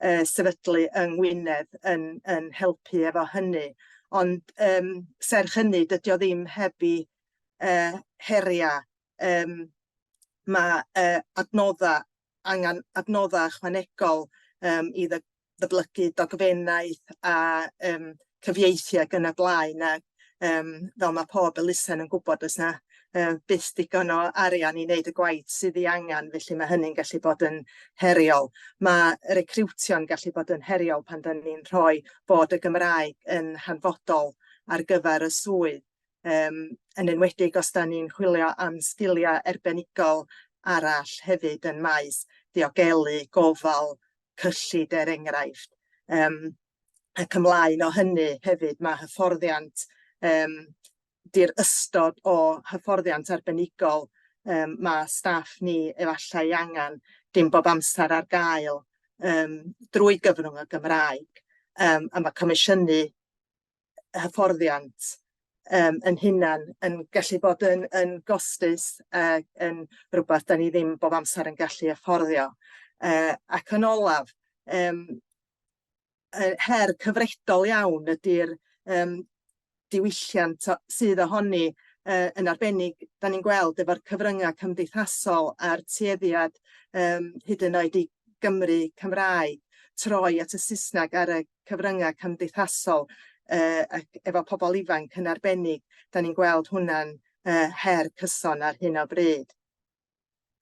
Speaker 4: yy sefydlu yng Ngwynedd yn yn helpu efo hynny. Ond yym serch hynny dydy o ddim heb ei yy heriau. Yym ma' yy adnoddau, angen adnoddau ychwanegol yym i ddatblygu dogfennaeth a yym cyfieithu ac yn y blaen, a yym fel ma' pob elusen yn gwybod, does 'na yy byth digon o arian i wneud y gwaith sydd ei angen, felly ma' hynny'n gallu bod yn heriol. Ma' recriwtio'n gallu bod yn heriol pan dan ni'n rhoi bod y Gymraeg yn hanfodol ar gyfer y swydd, yym yn enwedig os dan ni'n chwilio am sgiliau arbenigol arall hefyd yn maes diogelu, gofal, cyllid er enghraifft. Yym ac ymlaen o hynny hefyd ma' hyfforddiant, yym 'di'r ystod o hyfforddiant arbenigol yym ma' staff ni efallai ei angen dim bob amser ar gael yym drwy gyfrwng y Gymraeg. Yym a ma' comisiynu hyfforddiant yym yn hunan yn gallu bod yn yn gostus ac yn rywbeth dan ni ddim bob amser yn gallu afforddio. Yy ac yn olaf, yym yy her cyfredol iawn ydy'r yym diwylliant sydd ohoni yy yn arbennig dan ni'n gweld efo'r cyfryngau cymdeithasol a'r tueddiad yym hyd yn oed i Gymry Cymraeg troi at y Saesneg ar y cyfryngau cymdeithasol yy ac efo pobl ifanc yn arbennig, dan ni'n gweld hwnna'n yy her cyson ar hyn o bryd.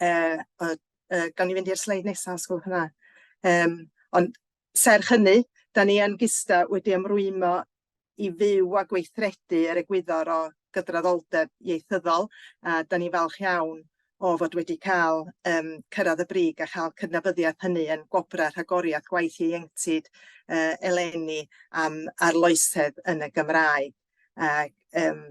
Speaker 4: Yy o- yy gawn ni fynd i'r sleid nesa os gwelwch yn dda? Yym ond serch hynny, dan ni yn GISDA wedi ymrwymo i fyw a gweithredu yr egwyddor o gydraddoldeb ieithyddol, a dan ni'n falch iawn o fod wedi cael yym cyrraedd y brig a chael cydnabyddiaeth hynny yn Gwobrau Rhagoriaeth Gwaith Ieuenctid yy eleni am arloesedd yn y Gymraeg, ac yym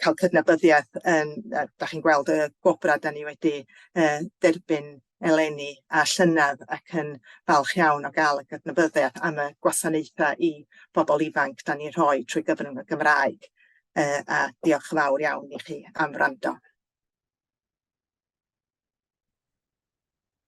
Speaker 4: cael cydnabyddiaeth yn, yy dach chi'n gweld y gwobrau dan ni wedi yy derbyn eleni a llynedd, ac yn falch iawn o gael y gydnabyddiaeth am y gwasanaethau i bobl ifanc dan ni'n rhoi trwy gyfrwng y Gymraeg. Yy a diolch yn fawr iawn i chi am wrando.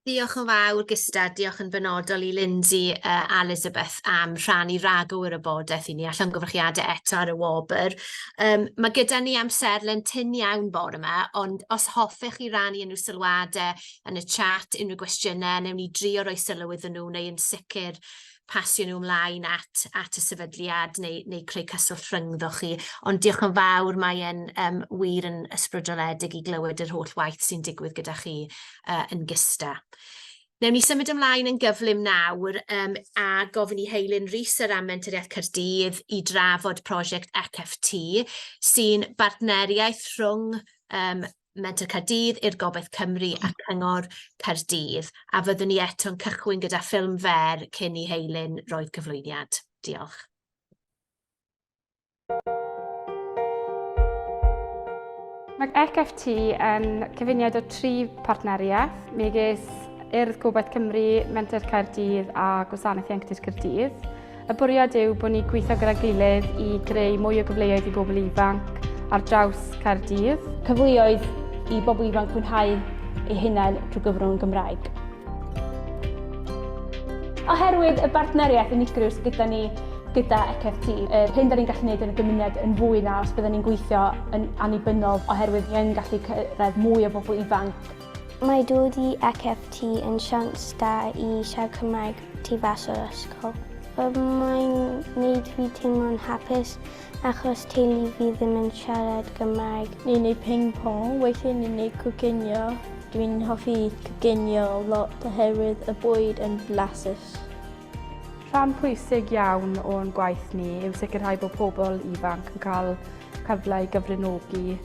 Speaker 1: Diolch yn fawr, Gista. Diolch yn benodol i Lindsay a Elizabeth am rhannu rhagor o wybodaeth i ni a llongyfarchiadau eto ar y wobr. Um, mae gyda ni amserlen tynn iawn bore yma, ond os hoffech chi rannu unrhyw sylwadau yn y chat, unrhyw gwestiynau, newn ni drio roi sylw iddyn nhw neu yn sicr pasio nhw ymlaen at at y sefydliad neu neu creu cyswllt rhyngddo chi. Ond diolch yn fawr, mae e'n um, wir yn ysbrydoledig i glywed yr holl waith sy'n digwydd gyda chi uh, yn Gista. Newn ni symud ymlaen yn gyflym nawr um, a gofyn i Heilyn Rees ar ran Menter Iaith Caerdydd i drafod prosiect ECFT sy'n bartneriaeth rhwng um, Menter Caerdydd, Urdd Gobaith Cymru a Cyngor Caerdydd, a fyddwn ni eto'n cychwyn gyda ffilm fer cyn i Heilyn roi'r cyflwyniad. Diolch.
Speaker 9: Mae ECFT yn cyfuniad o tri partneriaeth, megis Urdd Gobaith Cymru, Menter Caerdydd a Gwasanaeth Ieuenctid Caerdydd. Y bwriad yw bod ni'n gweithio gyda'n gilydd i greu mwy o gyfleoedd i bobl ifanc ar draws Caerdydd.
Speaker 10: Cyfleoedd i bobl ifanc fwynhau eu hunain trwy gyfrwng y Gymraeg. Oherwydd y bartneriaeth unigryw sydd gyda ni gyda ECFT, yr hyn da ni'n gallu gwneud yn y gymuned yn fwy na os byddwn ni'n gweithio yn annibynnol oherwydd ni yn gallu cyrraedd mwy o bobl ifanc.
Speaker 11: Mae dod i ECFT yn siawns da i siarad Cymraeg tu fas o'r ysgol. Mae'n wneud fi teimlo'n hapus achos teulu fi ddim yn siarad Gymraeg.
Speaker 12: Ni'n neud ping pong, weithiau ni'n neud coginio. Dwi'n hoffi coginio lot oherwydd y bwyd yn flasus.
Speaker 9: Rhan pwysig iawn o'n gwaith ni yw sicrhau bod pobl ifanc yn cael cyfle i gyfranogi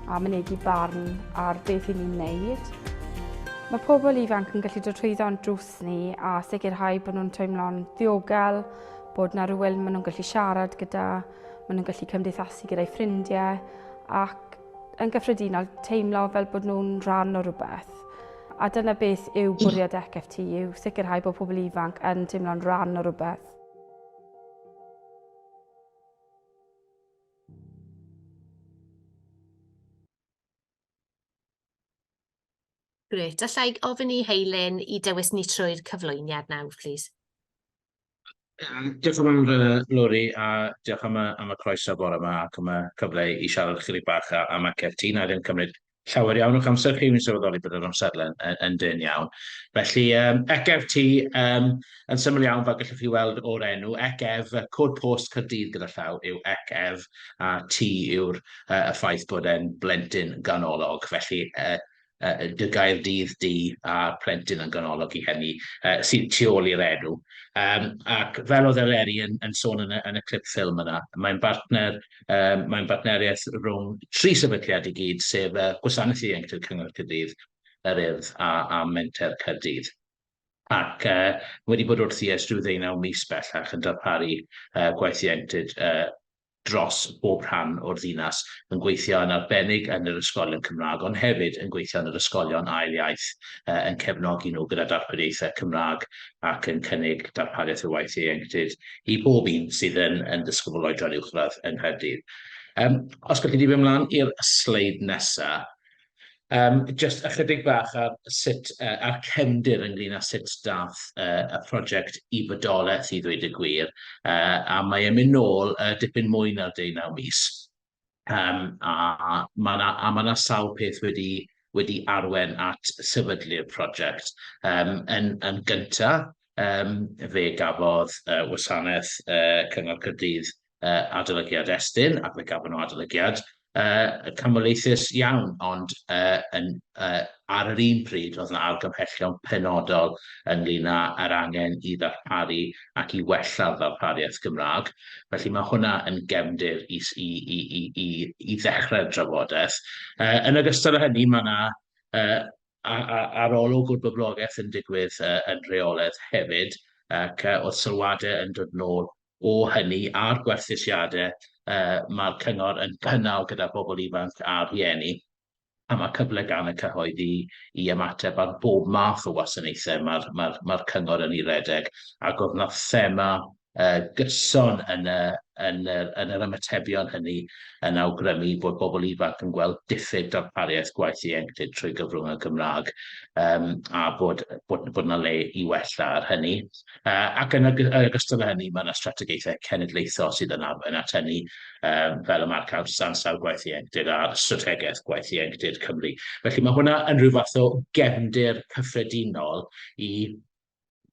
Speaker 9: a mynegi barn ar beth i ni'n wneud. Mae pobl ifanc yn gallu dod trwyddo'n drws ni a sicrhau bod nhw'n teimlo'n ddiogel, bod na rhywun maen nhw'n gallu siarad gyda, maen nhw'n gallu cymdeithasu gyda'i ffrindiau ac yn gyffredinol teimlo fel bod nhw'n rhan o rhywbeth. A dyna beth yw bwriad ECFT, yw sicrhau bod pobl ifanc yn teimlo'n rhan o rhywbeth.
Speaker 1: Grêt. Alla i ofyn i Heilyn i dewis ni trwy'r cyflwyniad nawr, plîs?
Speaker 13: Diolch yn fawr, Lowri, a diolch am y, am y croeso bore yma ac am y cyfle i siarad chydig bach am ACFT. Na i ddim cymryd llawer iawn o'ch amser chi, fi'n sylweddoli bod yr amserlen yn, yn dynn iawn. Felly, um, ECFT, um, yn syml iawn, fel gallwch chi weld o'r enw, ECF, cod post Caerdydd gyda llaw yw ECF, a T yw'r uh, y ffaith bod e'n blentyn ganolog. Felly, uh, uh, dy Gaerdydd di a'r plentyn yn ganolog i hynny, uh, sydd tu ôl i'r enw. Um, ac fel oedd Eleri yn, yn sôn yn y, yn y clip ffilm yna, mae'n bartner, um, mae'n bartneriaeth rhwng tri sefydliad i gyd, sef uh, Gwasanaeth Ieuenctid Cyngor Caerdydd, yr Urdd a, a Menter Caerdydd. Ac uh, wedi bod wrthi ers rhyw ddeunaw mis bellach yn darparu uh, gwaith ieuenctid uh, dros bob rhan o'r ddinas, yn gweithio yn arbennig yn yr ysgolion Cymraeg, ond hefyd yn gweithio yn yr ysgolion ail iaith, yn cefnogi nhw gyda darpariaethau Cymraeg ac yn cynnig darpariaeth o waith ieuenctid i bob un sydd yn, yn ddisgybl oedran uwchradd yng Nghaerdydd. Um, os gallu di fynd mlaen i'r sleid nesaf, Um, just ychydig bach ar sut, uh, ar cefndir ynglyn â sut dath uh, y prosiect i fodolaeth i ddweud y gwir, uh, a mae e'n mynd nôl uh, dipyn mwy na'r 19 mis. Um, a mae yna a ma sawl peth wedi, wedi arwen at sefydlu'r prosiect. Um, yn, yn gyntaf, um, fe gafodd uh, wasanaeth uh, Cyngor Caerdydd uh, adolygiad Estyn, ac fe gafon nhw adolygiad uh, camwleithus iawn, ond uh, yn, uh, ar yr un pryd oedd yna argymhellion penodol ynglyn â'r angen i ddarparu ac i wella'r ddarpariaeth Gymraeg. Felly mae hwnna yn gefndir i, i, i, i, i, i ddechrau'r drafodaeth. Uh, yn ogystal â hynny, mae yna uh, arolwg o'r boblogaeth yn digwydd uh, yn rheolaidd hefyd, ac uh, oedd sylwadau yn dod nôl o hynny a'r gwerthusiadau uh, mae'r cyngor yn cynnal gyda bobl ifanc a rhieni, a mae cyfle gan y cyhoedd i, i ymateb ar bob math o wasanaethau mae'r mae mae cyngor yn ei redeg, ac oedd yna thema uh, gyson yn, y, yn, yr, yn yr ymatebion hynny yn awgrymu bod bobl ifanc yn gweld diffyg darpariaeth gwaith ieuenctid trwy gyfrwng y Gymraeg um, a bod, bod, bod yna le i wella ar hynny. Uh, ac yn ogystal â hynny, mae yna strategaethau cenedlaethol sydd yn arwain at hynny, um, fel y marc ansawdd gwaith ieuenctid a'r strategaeth gwaith ieuenctid Cymru. Felly mae hwnna yn rhyw fath o gefndir cyffredinol i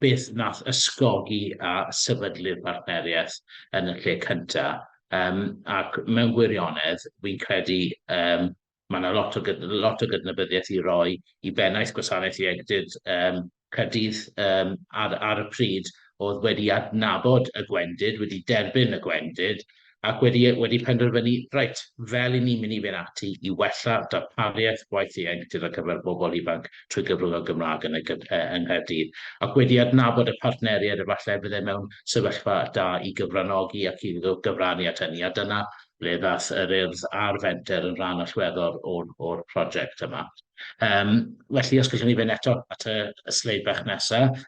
Speaker 13: beth nath ysgogi a sefydlu'r bartneriaeth yn y lle cyntaf. Um, ac mewn gwirionedd, fi'n credu um, mae yna lot o, lot o gydnabyddiaeth i roi i bennaeth gwasanaeth ieuenctid um, Caerdydd um, ar, ar y pryd oedd wedi adnabod y gwendid, wedi derbyn y gwendid, ac wedi, wedi penderfynu, reit, fel i ni'n mynd i fynd ati i wella darpariaeth gwaith ieuenctid ar gyfer bobl ifanc trwy gyfrwng y Gymraeg yn, y, yng Nghaerdydd, ac wedi adnabod y partneriaid efallai fydde mewn sefyllfa da i gyfranogi ac i gyfrannu at hynny, a dyna ble ddaeth yr Urdd a'r Fenter yn rhan allweddol o'r, or prosiect yma. Um, felly, os gallwn ni fynd eto at y, y sleid bach nesaf.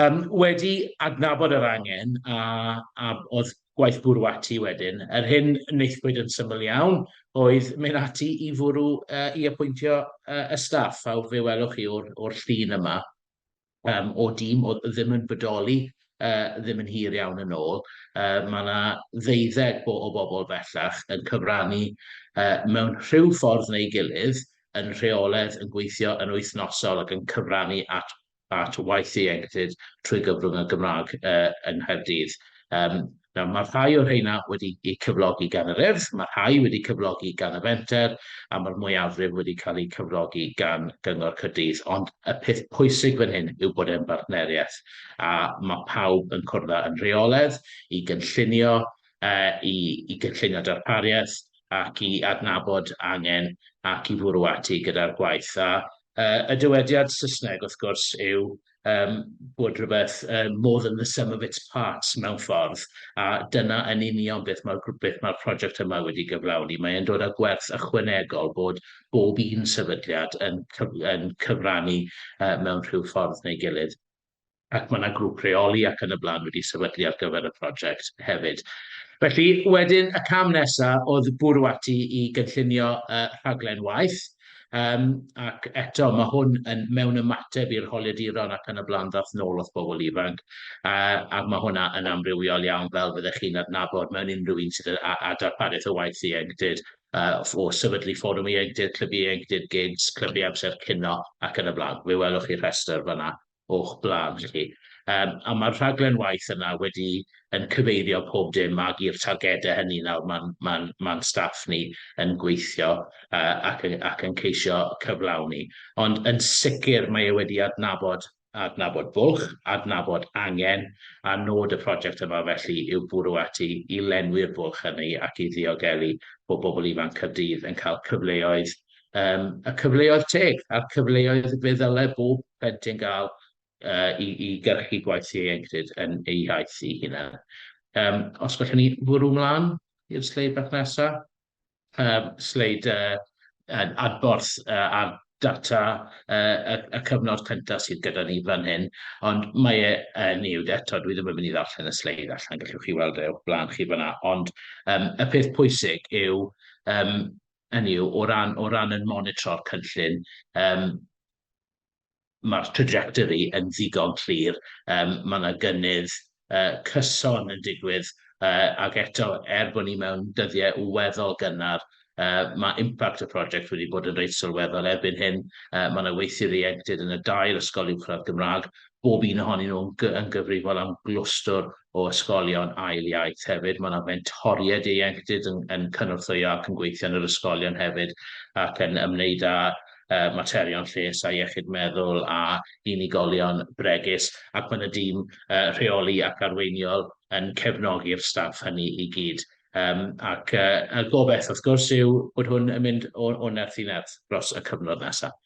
Speaker 13: Um, wedi adnabod yr angen a, a oedd gwaith bwrw ati wedyn, yr hyn wnaethpwyd yn syml iawn oedd mynd ati i fwrw uh, i apwyntio uh, y staff, a fe welwch chi o'r, or llun yma um, o dîm oedd ddim yn bodoli uh, ddim yn hir iawn yn ôl. Uh, mae yna ddeuddeg o, o bobl bellach yn cyfrannu uh, mewn rhyw ffordd neu gilydd yn rheolaidd, yn gweithio yn wythnosol ac yn cyfrannu at at waith ieuenctid trwy gyfrwng y Gymraeg uh, yng Nghaerdydd. Um, nawr, mae rhai o'r rheina wedi eu cyflogi gan yr Urdd, mae rhai wedi cyflogi gan y Fenter, a mae'r mwyafrif wedi cael eu cyflogi gan Gyngor Caerdydd. Ond y peth pwysig fan hyn yw bod e'n bartneriaeth, a mae pawb yn cwrdd yn rheolaidd i gynllunio, uh, i, i gynllunio darpariaeth, ac i adnabod angen ac i fwrw ati gyda'r gwaith. A uh, y dywediad Saesneg, wrth gwrs, yw um, bod rhywbeth uh, more than the sum of its parts mewn ffordd, a dyna yn union beth mae'r beth mae'r prosiect yma wedi gyflawni. Mae'n dod â gwerth ychwanegol bod bob un sefydliad yn, cyf yn cyfrannu uh, mewn rhyw ffordd neu gilydd. Ac mae yna grŵp rheoli ac yn y blaen wedi sefydlu ar gyfer y prosiect hefyd. Felly, wedyn y cam nesaf oedd bwrw ati i gynllunio uh, rhaglen waith, um, ac eto mae hwn yn mewn ymateb i'r holiaduron ac yn y blaen ddath nôl wrth bobl ifanc, uh, ac mae hwnna yn amrywiol iawn fel fyddech chi'n adnabod mewn unrhyw un sydd â, â darpariaeth o waith ieuenctid, uh, o sefydlu fforwm ieuenctid, clybiau ieuenctid, gigs, clybiau amser cino ac yn y blaen. Fe welwch chi'r rhestr fanna o'ch blaen chi. Um, a mae'r rhaglen waith yna wedi yn cyfeirio pob dim ag i'r targedau hynny nawr mae'n ma ma staff ni yn gweithio uh, ac, ac yn ceisio cyflawni. Ond yn sicr mae e wedi adnabod adnabod bwlch, adnabod angen, a nod y prosiect yma felly yw bwrw ati i lenwi'r bwlch hynny ac i ddiogelu bod bobl ifanc Caerdydd yn cael cyfleoedd um, y cyfleoedd teg a'r cyfleoedd fe ddylai bob plentyn gael uh, i, i gyrchu gwaith ieuenctid yn ei iaith ei hunan. Um, os gallwn ni fwrw mlaen i'r sleid bach nesaf. Um, sleid uh, adborth uh, ar data uh, y, y cyfnod cyntaf sydd gyda ni fan hyn, ond mae e yn uh, eto, dwi ddim yn mynd i ddarllen y sleid allan, gallwch chi weld e o'ch blaen chi fanna, ond um, y peth pwysig yw um, Hynny yw, o ran, o ran yn monitro'r cynllun, um, mae'r trajectory yn ddigon clir, um, mae yna gynnydd uh, cyson yn digwydd, uh, ac eto, er bod ni mewn dyddiau weddol gynnar, uh, mae impact y prosiect wedi bod yn reit sylweddol erbyn hyn. Uh, mae yna weithiwr ieuenctid yn y dair ysgol uwchradd Gymraeg, bob un ohonyn nhw yn gyfrifol am glwstwr o ysgolion ail iaith hefyd. Mae yna fentoriaid ieuenctid yn, yn cynorthwyo ac yn gweithio yn yr ysgolion hefyd ac yn ymwneud â uh, materion lles a iechyd meddwl a unigolion bregus, ac mae yna dîm uh, rheoli ac arweiniol yn cefnogi'r staff hynny i gyd. Um, ac uh, y gobeith, wrth gwrs, yw bod hwn yn mynd o, o nerth i nerth dros y cyfnod nesaf.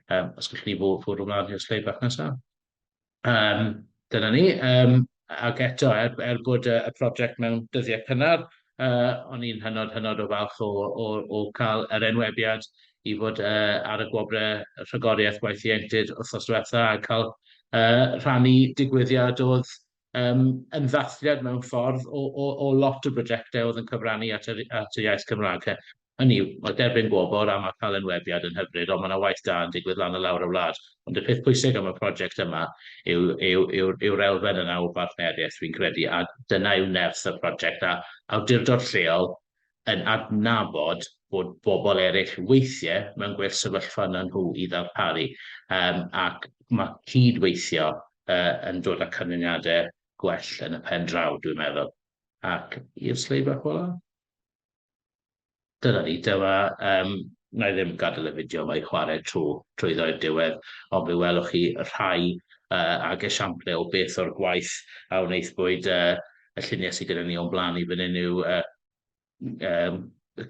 Speaker 13: Um, os gallwn ni fwrw ymlaen i'r sleid bach nesaf. Um, dyna ni. Um, ac eto, er, er bod y, y prosiect mewn dyddiau cynnar, uh, o'n i'n hynod, hynod o falch o, o, o cael yr enwebiad i fod uh, ar y gwobrau rhagoriaeth gwaith ieuenctid wythnos diwetha a cael uh, rhannu digwyddiad oedd um, yn ddathliad mewn ffordd o, o, o lot o brosiectau oedd yn cyfrannu at y, at y iaith Cymraeg. Hynny yw, mae derbyn gwobr a mae cael enwebiad yn hyfryd, ond mae yna waith da yn digwydd lan a lawr y wlad. Ond y peth pwysig am y prosiect yma yw, yw, yw, yw'r elfen yna o bartneriaeth, fi'n credu, a dyna yw nerth y prosiect, a awdurdod lleol yn adnabod bod bobl eraill weithiau mewn gwell sefyllfa na nhw i ddarparu, um, ac mae cydweithio uh, yn dod â canlyniadau gwell yn y pen draw, dwi'n meddwl. Ac i'r sleid bach ola. Dyna ni, dyma, um, na i ddim gadael y fideo yma i chwarae trwy, trwyddo i'r diwedd, ond fe welwch chi rhai uh, ag esiample o beth o'r gwaith a wnaethpwyd uh, y lluniau sydd gyda ni o'n blaen i fan hyn yw uh, um,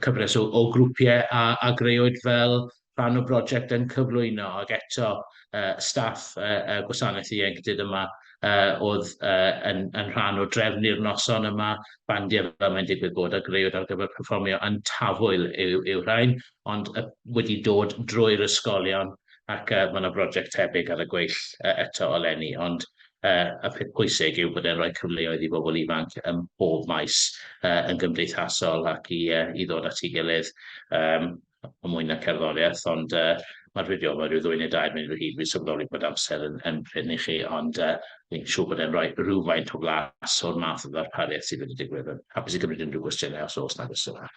Speaker 13: cyfres o, o grwpiau a, a greuwyd fel rhan o brosiect yn cyflwyno ac eto uh, staff uh, uh, gwasanaeth ieuenctid yma uh, oedd uh, yn, yn rhan o drefnu'r noson yma, bandiau fel mae'n digwydd bod a greuwyd ar gyfer perfformio yn tafwyl yw, yw rhain, ond uh, wedi dod drwy'r ysgolion ac uh, mae yna brosiect tebyg ar y gweill uh, eto eleni, ond uh, y peth pwysig yw bod e'n rhoi cyfleoedd i bobl ifanc ym mhob maes uh, yn gymdeithasol ac i, uh, i ddod at ei gilydd um, yn mwy na cerddoriaeth, ond uh, mae'r fideo yma rhyw ddwy neu dair munud o hyd, fi'n sylweddoli bod amser yn, yn prin i chi, ond uh, fi'n siŵr bod e'n rhoi rhywfaint o flas o'r math o ddarpariaeth sydd wedi digwydd. Yn hapus i gymryd unrhyw gwestiynau os oes na gwestiynau.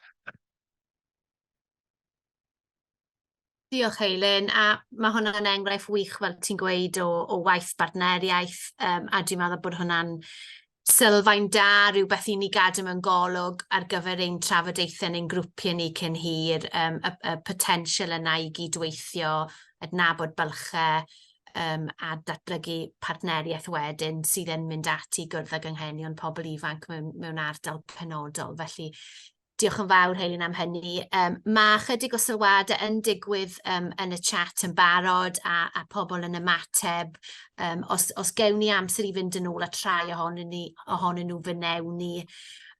Speaker 1: Diolch Heilyn, a mae hwnna'n enghraifft wych fel ti'n gweud o, o waith bartneriaeth um, a dwi'n meddwl bod hwnna'n sylfaen da, rhywbeth i ni gadw mewn golwg ar gyfer ein trafodaethau neu'n grwpiau ni cyn hir, um, y, y potensial yna i gydweithio, adnabod bylchau um, a datblygu partneriaeth wedyn sydd yn mynd ati i gwrdd ag anghenion pobl ifanc mewn, mewn ardal penodol. Felly Diolch yn fawr, Heilyn, am hynny. Um, mae chydig o sylwadau yn digwydd um, yn y chat yn barod a, a pobl yn ymateb. Um, os, os gewn ni amser i fynd yn ôl at rhai ohonyn, ni, ohonyn nhw, fe newn ni.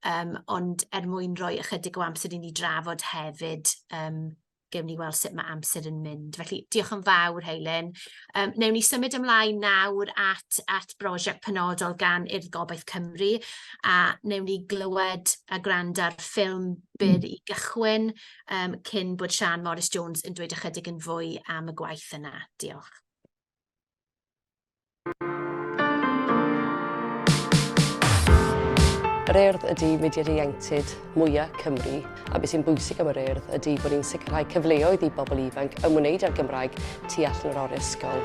Speaker 1: Um, ond er mwyn rhoi ychydig o amser i ni drafod hefyd, um, gewn ni weld sut mae amser yn mynd. Felly, diolch yn fawr, Heilyn. Um, newn ni symud ymlaen nawr at, at brosiect penodol gan Urdd Gobaith Cymru, a newn ni glywed a gwrando ar ffilm byr i gychwyn um, cyn bod Sian Morris Jones yn dweud ychydig yn fwy am y gwaith yna. Diolch.
Speaker 14: Yr Urdd ydy mudiad ieuenctid mwyaf Cymru a beth sy'n bwysig am yr Urdd ydy bod ni'n sicrhau cyfleoedd i bobl ifanc ymwneud â'r Gymraeg tu allan yr oriau ysgol.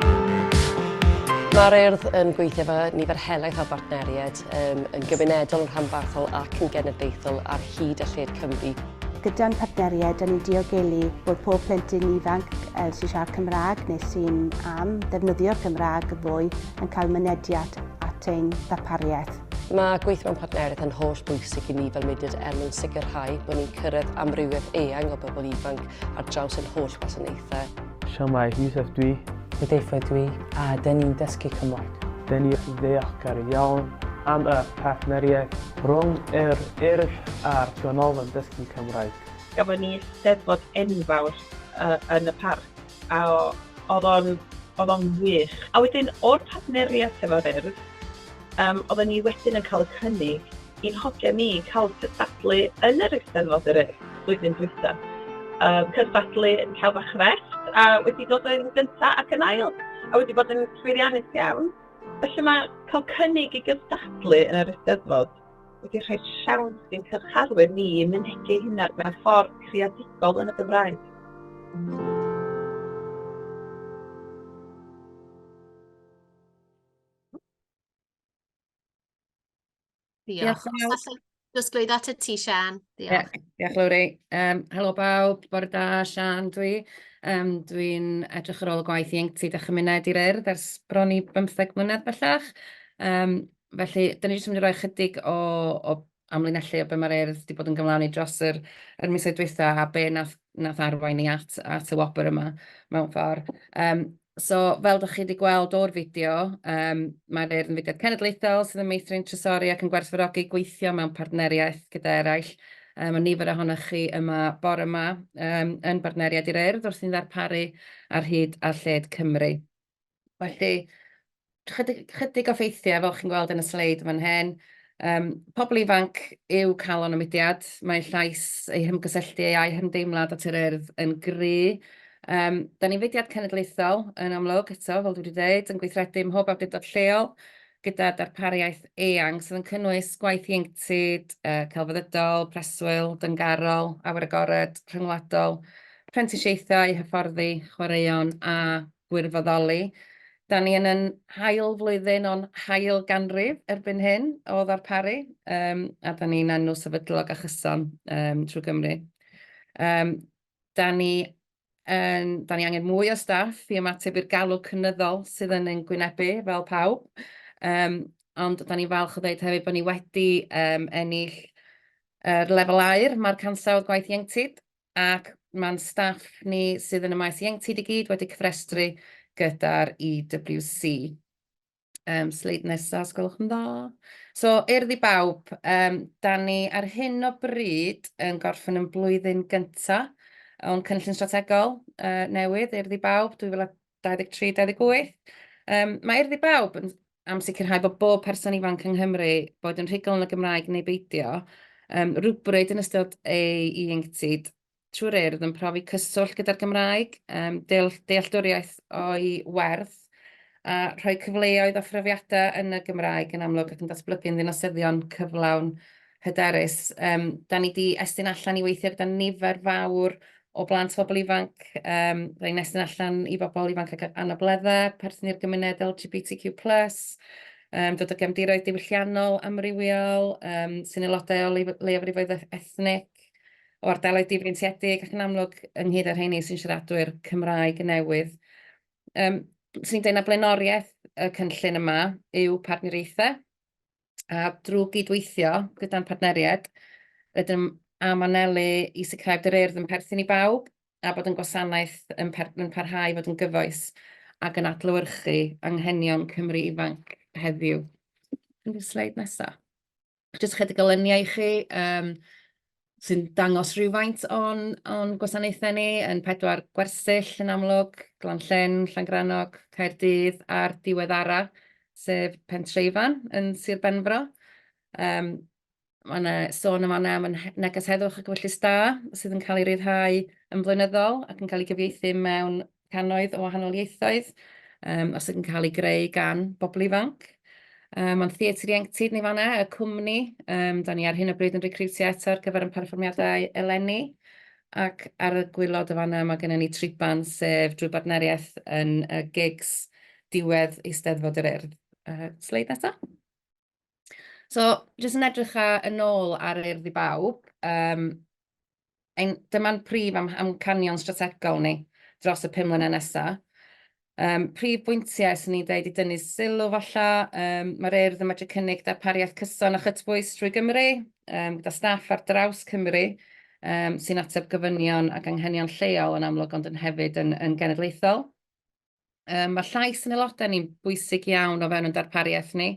Speaker 14: Mae'r Urdd yn gweithio efo nifer helaeth o bartneriaid um, yn gymunedol, yn rhanbarthol ac yn genedlaethol ar hyd a lled Cymru.
Speaker 15: Gyda'n partneriaid, da ni'n diogelu bod pob plentyn ifanc sy'n siarad Cymraeg neu sy'n am ddefnyddio'r Gymraeg yn fwy yn cael mynediad at ein ddarpariaeth.
Speaker 14: Mae gweithio mewn partneriaeth yn holl bwysig i ni fel mudiad er mwyn sicrhau bod ni'n cyrraedd amrywiaeth eang o bobl ifanc ar draws ein holl wasanaethau.
Speaker 16: Shwmae, Yusuf dwi.
Speaker 17: Hudayfa dwi, a dyn ni'n dysgu Cymraeg.
Speaker 16: Dyn ni ddiolchgar iawn am y partneriaeth rhwng yr Urdd a'r Ganolfan Dysgu Cymraeg.
Speaker 18: Gafon ni Eisteddfod enfawr uh, yn y parc a oedd o'n oedd o'n wych. A wedyn o'r partneriaeth efo'r Urdd, um, oedden ni wedyn yn cael y cynnig i'n hogia ni cael cystadlu yn yr Eisteddfod yr Urdd blwyddyn dwytha. Um, cystadlu yn celf a chrefft a wedi dod yn gyntaf ac yn ail a wedi bod yn llwyddiannus iawn. Felly mae cael cynnig i gystadlu yn yr Eisteddfod wedi rhoi siawns i'n cyrcharwyr ni i mynegi hynna mewn ffordd creadigol yn y Gymraeg.
Speaker 1: Diolch. Diolch. Dosglwyddo at y ti, Sian. Diolch.
Speaker 19: Yeah, diolch, Lowri. Um, helo bawb, bore da, Sian dwi. Um, Dwi'n edrych ar ôl y gwaith ieuenctid a chymuned i'r Urdd ers bron i 15 mlynedd bellach. Um, felly, dyn ni jyst yn mynd i roi chydig o, o amlinellu o be mae'r Urdd wedi bod yn gyflawni dros yr, yr misoedd dwytha a be nath, nath arwain ni at, at y wobr yma mewn ffordd. Um, So, fel dach chi wedi gweld o'r fideo, um, mae'r Urdd yn fudiad cenedlaethol sydd yn meithrin trysori ac yn gwerthfawrogi gweithio mewn partneriaeth gyda eraill. Um, mae nifer ohonoch chi yma bore yma um, yn bartneriaid i'r Urdd wrth i'n ddarparu ar hyd a lled Cymru. Felly, chydig, chydig o ffeithiau fel chi'n gweld yn y sleid fan hyn. Um, pobl ifanc yw calon y mudiad. Mae llais eu hymgysylltu a'u hymdeimlad at yr Urdd yn gry. Um, da ni'n fudiad cenedlaethol yn amlwg eto, fel dwi wedi dweud, yn gweithredu ym mhob awdurdod lleol gyda darpariaeth eang sydd yn cynnwys gwaith ieuenctid, uh, celfyddydol, preswyl, dyngarol, awyr agored, rhyngwladol, prentisiaethau, hyfforddi, chwaraeon a gwirfoddoli. Da ni yn yn hail flwyddyn o'n hail ganrif erbyn hyn o ddarparu, um, a da ni'n enw sefydlog a chyson um, trwy Gymru. Um, da ni yn, da ni angen mwy o staff i ymateb i'r galw cynyddol sydd yn ein gwynebu fel pawb. Um, ond da ni'n falch o ddeud hefyd bod ni wedi um, ennill Yr lefel aur, mae'r cansawdd gwaith ieuenctid, ac mae'n staff ni sydd yn y maes ieuenctid i gyd wedi cyfrestru gyda'r EWC. Sleid nesaf, os gwelwch yn dda. So, Urdd i Bawb, da ni ar hyn o bryd yn gorffen yn blwyddyn gynta o'n cynllun strategol newydd, Urdd i Bawb, 2023-2028. Mae Urdd i Bawb yn, am sicrhau bod bob person ifanc yng Nghymru, boed yn rhugl yn y Gymraeg neu beidio, rywbryd yn ystod ei ieuenctid, trwy'r Urdd yn profi cyswllt gyda'r Gymraeg, um, deall, dealltwriaeth o'i werth, a rhoi cyfleoedd a phrofiadau yn y Gymraeg yn amlwg ac yn datblygu'n ddinasyddion cyflawn hyderus. Um, da ni di estyn allan i weithio gyda nifer fawr o blant phobl ifanc, um, da ni'n estyn allan i bobl ifanc ag anableddau, perthyn i'r gymuned LGBTQ+, um, dod o gefndiroedd diwylliannol amrywiol, um, sy'n aelodau o leiafrifoedd ethnig, o ardaloedd difreintiedig ac yn amlwg ynghyd â'r rheini sy'n siaradwyr Cymraeg newydd. Swn i'n dweud na blaenoriaeth y cynllun yma yw partneriaethau, a drwy gydweithio gyda'n partneriaid, rydym am anelu i sicrhau bod yr Urdd yn perthyn i bawb a bod yn gwasanaeth yn, per yn parhau i fod yn gyfoes ac yn adlewyrchu anghenion Cymru ifanc heddiw. Yn sleid nesaf. Jyst chydig o luniau i chi sy'n dangos rhywfaint o'n, o'n gwasanaethau ni yn pedwar gwersyll yn amlwg, Glan-llyn, Llangrannog, Caerdydd a'r diweddara, sef Pentreifan yn Sir Benfro. Mae yna sôn yn fan'na am yn neges heddwch ac ewyllys da sydd yn cael ei ryddhau yn flynyddol ac yn cael ei gyfieithu mewn cannoedd o wahanol ieithoedd, a sydd yn cael ei greu gan bobl ifanc. Mae'n theatr ieuenctid ni fan'na, y cwmni. Da ni ar hyn o bryd yn recriwtio eto ar gyfer ein perfformiadau eleni. Ac ar y gwaelod y fan'na mae gennym ni triban, sef drwy bartneriaeth yn y gigs diwedd Eisteddfod yr Urdd. Sleid nesaf. So, jyst yn edrych yn ôl ar Urdd i Bawb, ein, dyma'n prif am, amcanion strategol ni dros y 5 mlynedd nesaf. Prif bwyntiau sy'n ni'n dweud i dynnu sylw falle, mae'r Urdd yn medru cynnig darpariaeth cyson a chytbwys trwy Gymru, gyda staff ar draws Cymru sy'n ateb gofynion ac anghenion lleol yn amlwg ond yn hefyd yn, yn genedlaethol. Mae llais yn aelodau ni'n bwysig iawn o fewn yn darpariaeth ni.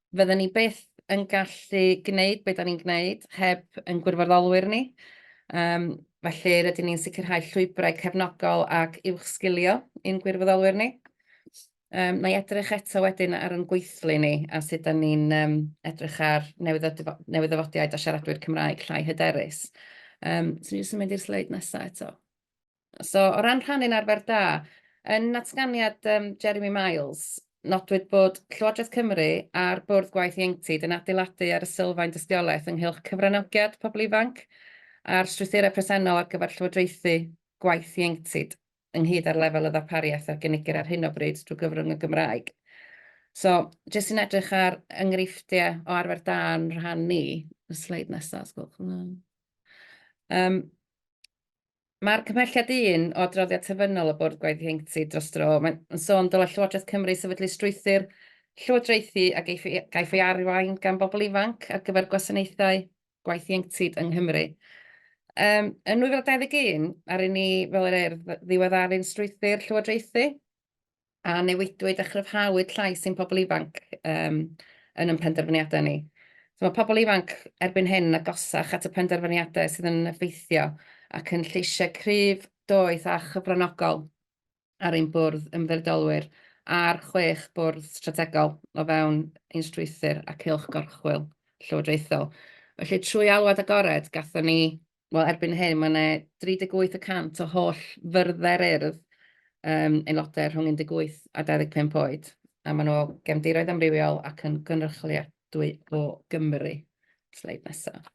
Speaker 19: Fydden ni byth yn gallu gwneud be da ni'n gwneud heb yn gwirfoddolwyr ni. Felly rydyn ni'n sicrhau llwybrau cefnogol ac uwchsgilio i'n gwirfoddolwyr ni. Na i edrych eto wedyn ar yn gweithlu ni a sut da ni'n edrych ar newydd-ddyfodiaid a siaradwyr Cymraeg llai hyderus. So ni jyst yn mynd i'r sleid nesaf eto. So, o ran rhannu'n arfer da, yn natganiad Jeremy Miles, nodwyd bod Llywodraeth Cymru a'r Bwrdd Gwaith Ieuenctid yn adeiladu ar y sylfaen dystiolaeth ynghylch cyfranogiad pobl ifanc a'r strwythurau presennol ar gyfer llywodraethu gwaith ieuenctid, ynghyd â'r lefel o ddarpariaeth a gynigir ar hyn o bryd drwy gyfrwng y Gymraeg. So, jyst yn edrych ar enghreifftiau o arfer da yn rhan ni, y sleid nesaf, os gwelwch yn dda. Mae'r cymhelliad un o adroddiad terfynol y Bwrdd Gwaith Ieuenctid dros dro, mae'n sôn dylai Llywodraeth Cymru sefydlu strwythur llywodraethu a gaiff ei, gaiff ei arwain gan bobl ifanc ar gyfer gwasanaethau gwaith ieuenctid yng Nghymru. Yn 2021, ar i ni fel yr Urdd ddiweddaru'n strwythur llywodraethu, a newidwyd a chryfhawyd llais ein pobl ifanc yn ein penderfyniadau ni. So mae pobl ifanc erbyn hyn yn agosach at y penderfyniadau sydd yn effeithio ac yn lleisiau cryf, doeth a chyfranogol ar ein bwrdd ymddiriedolwyr a'r chwech bwrdd strategol o fewn ein strwythur a cylch gorchwyl llywodraethol. Felly trwy alwad agored gathon ni wel, erbyn hyn, mae yna 38 y cant o holl fyrddau'r Urdd aelodau rhwng 18 a 25 oed, a maen nhw o gefndiroedd amrywiol ac yn gynrychioliadwy o Gymru. Sleid nesaf.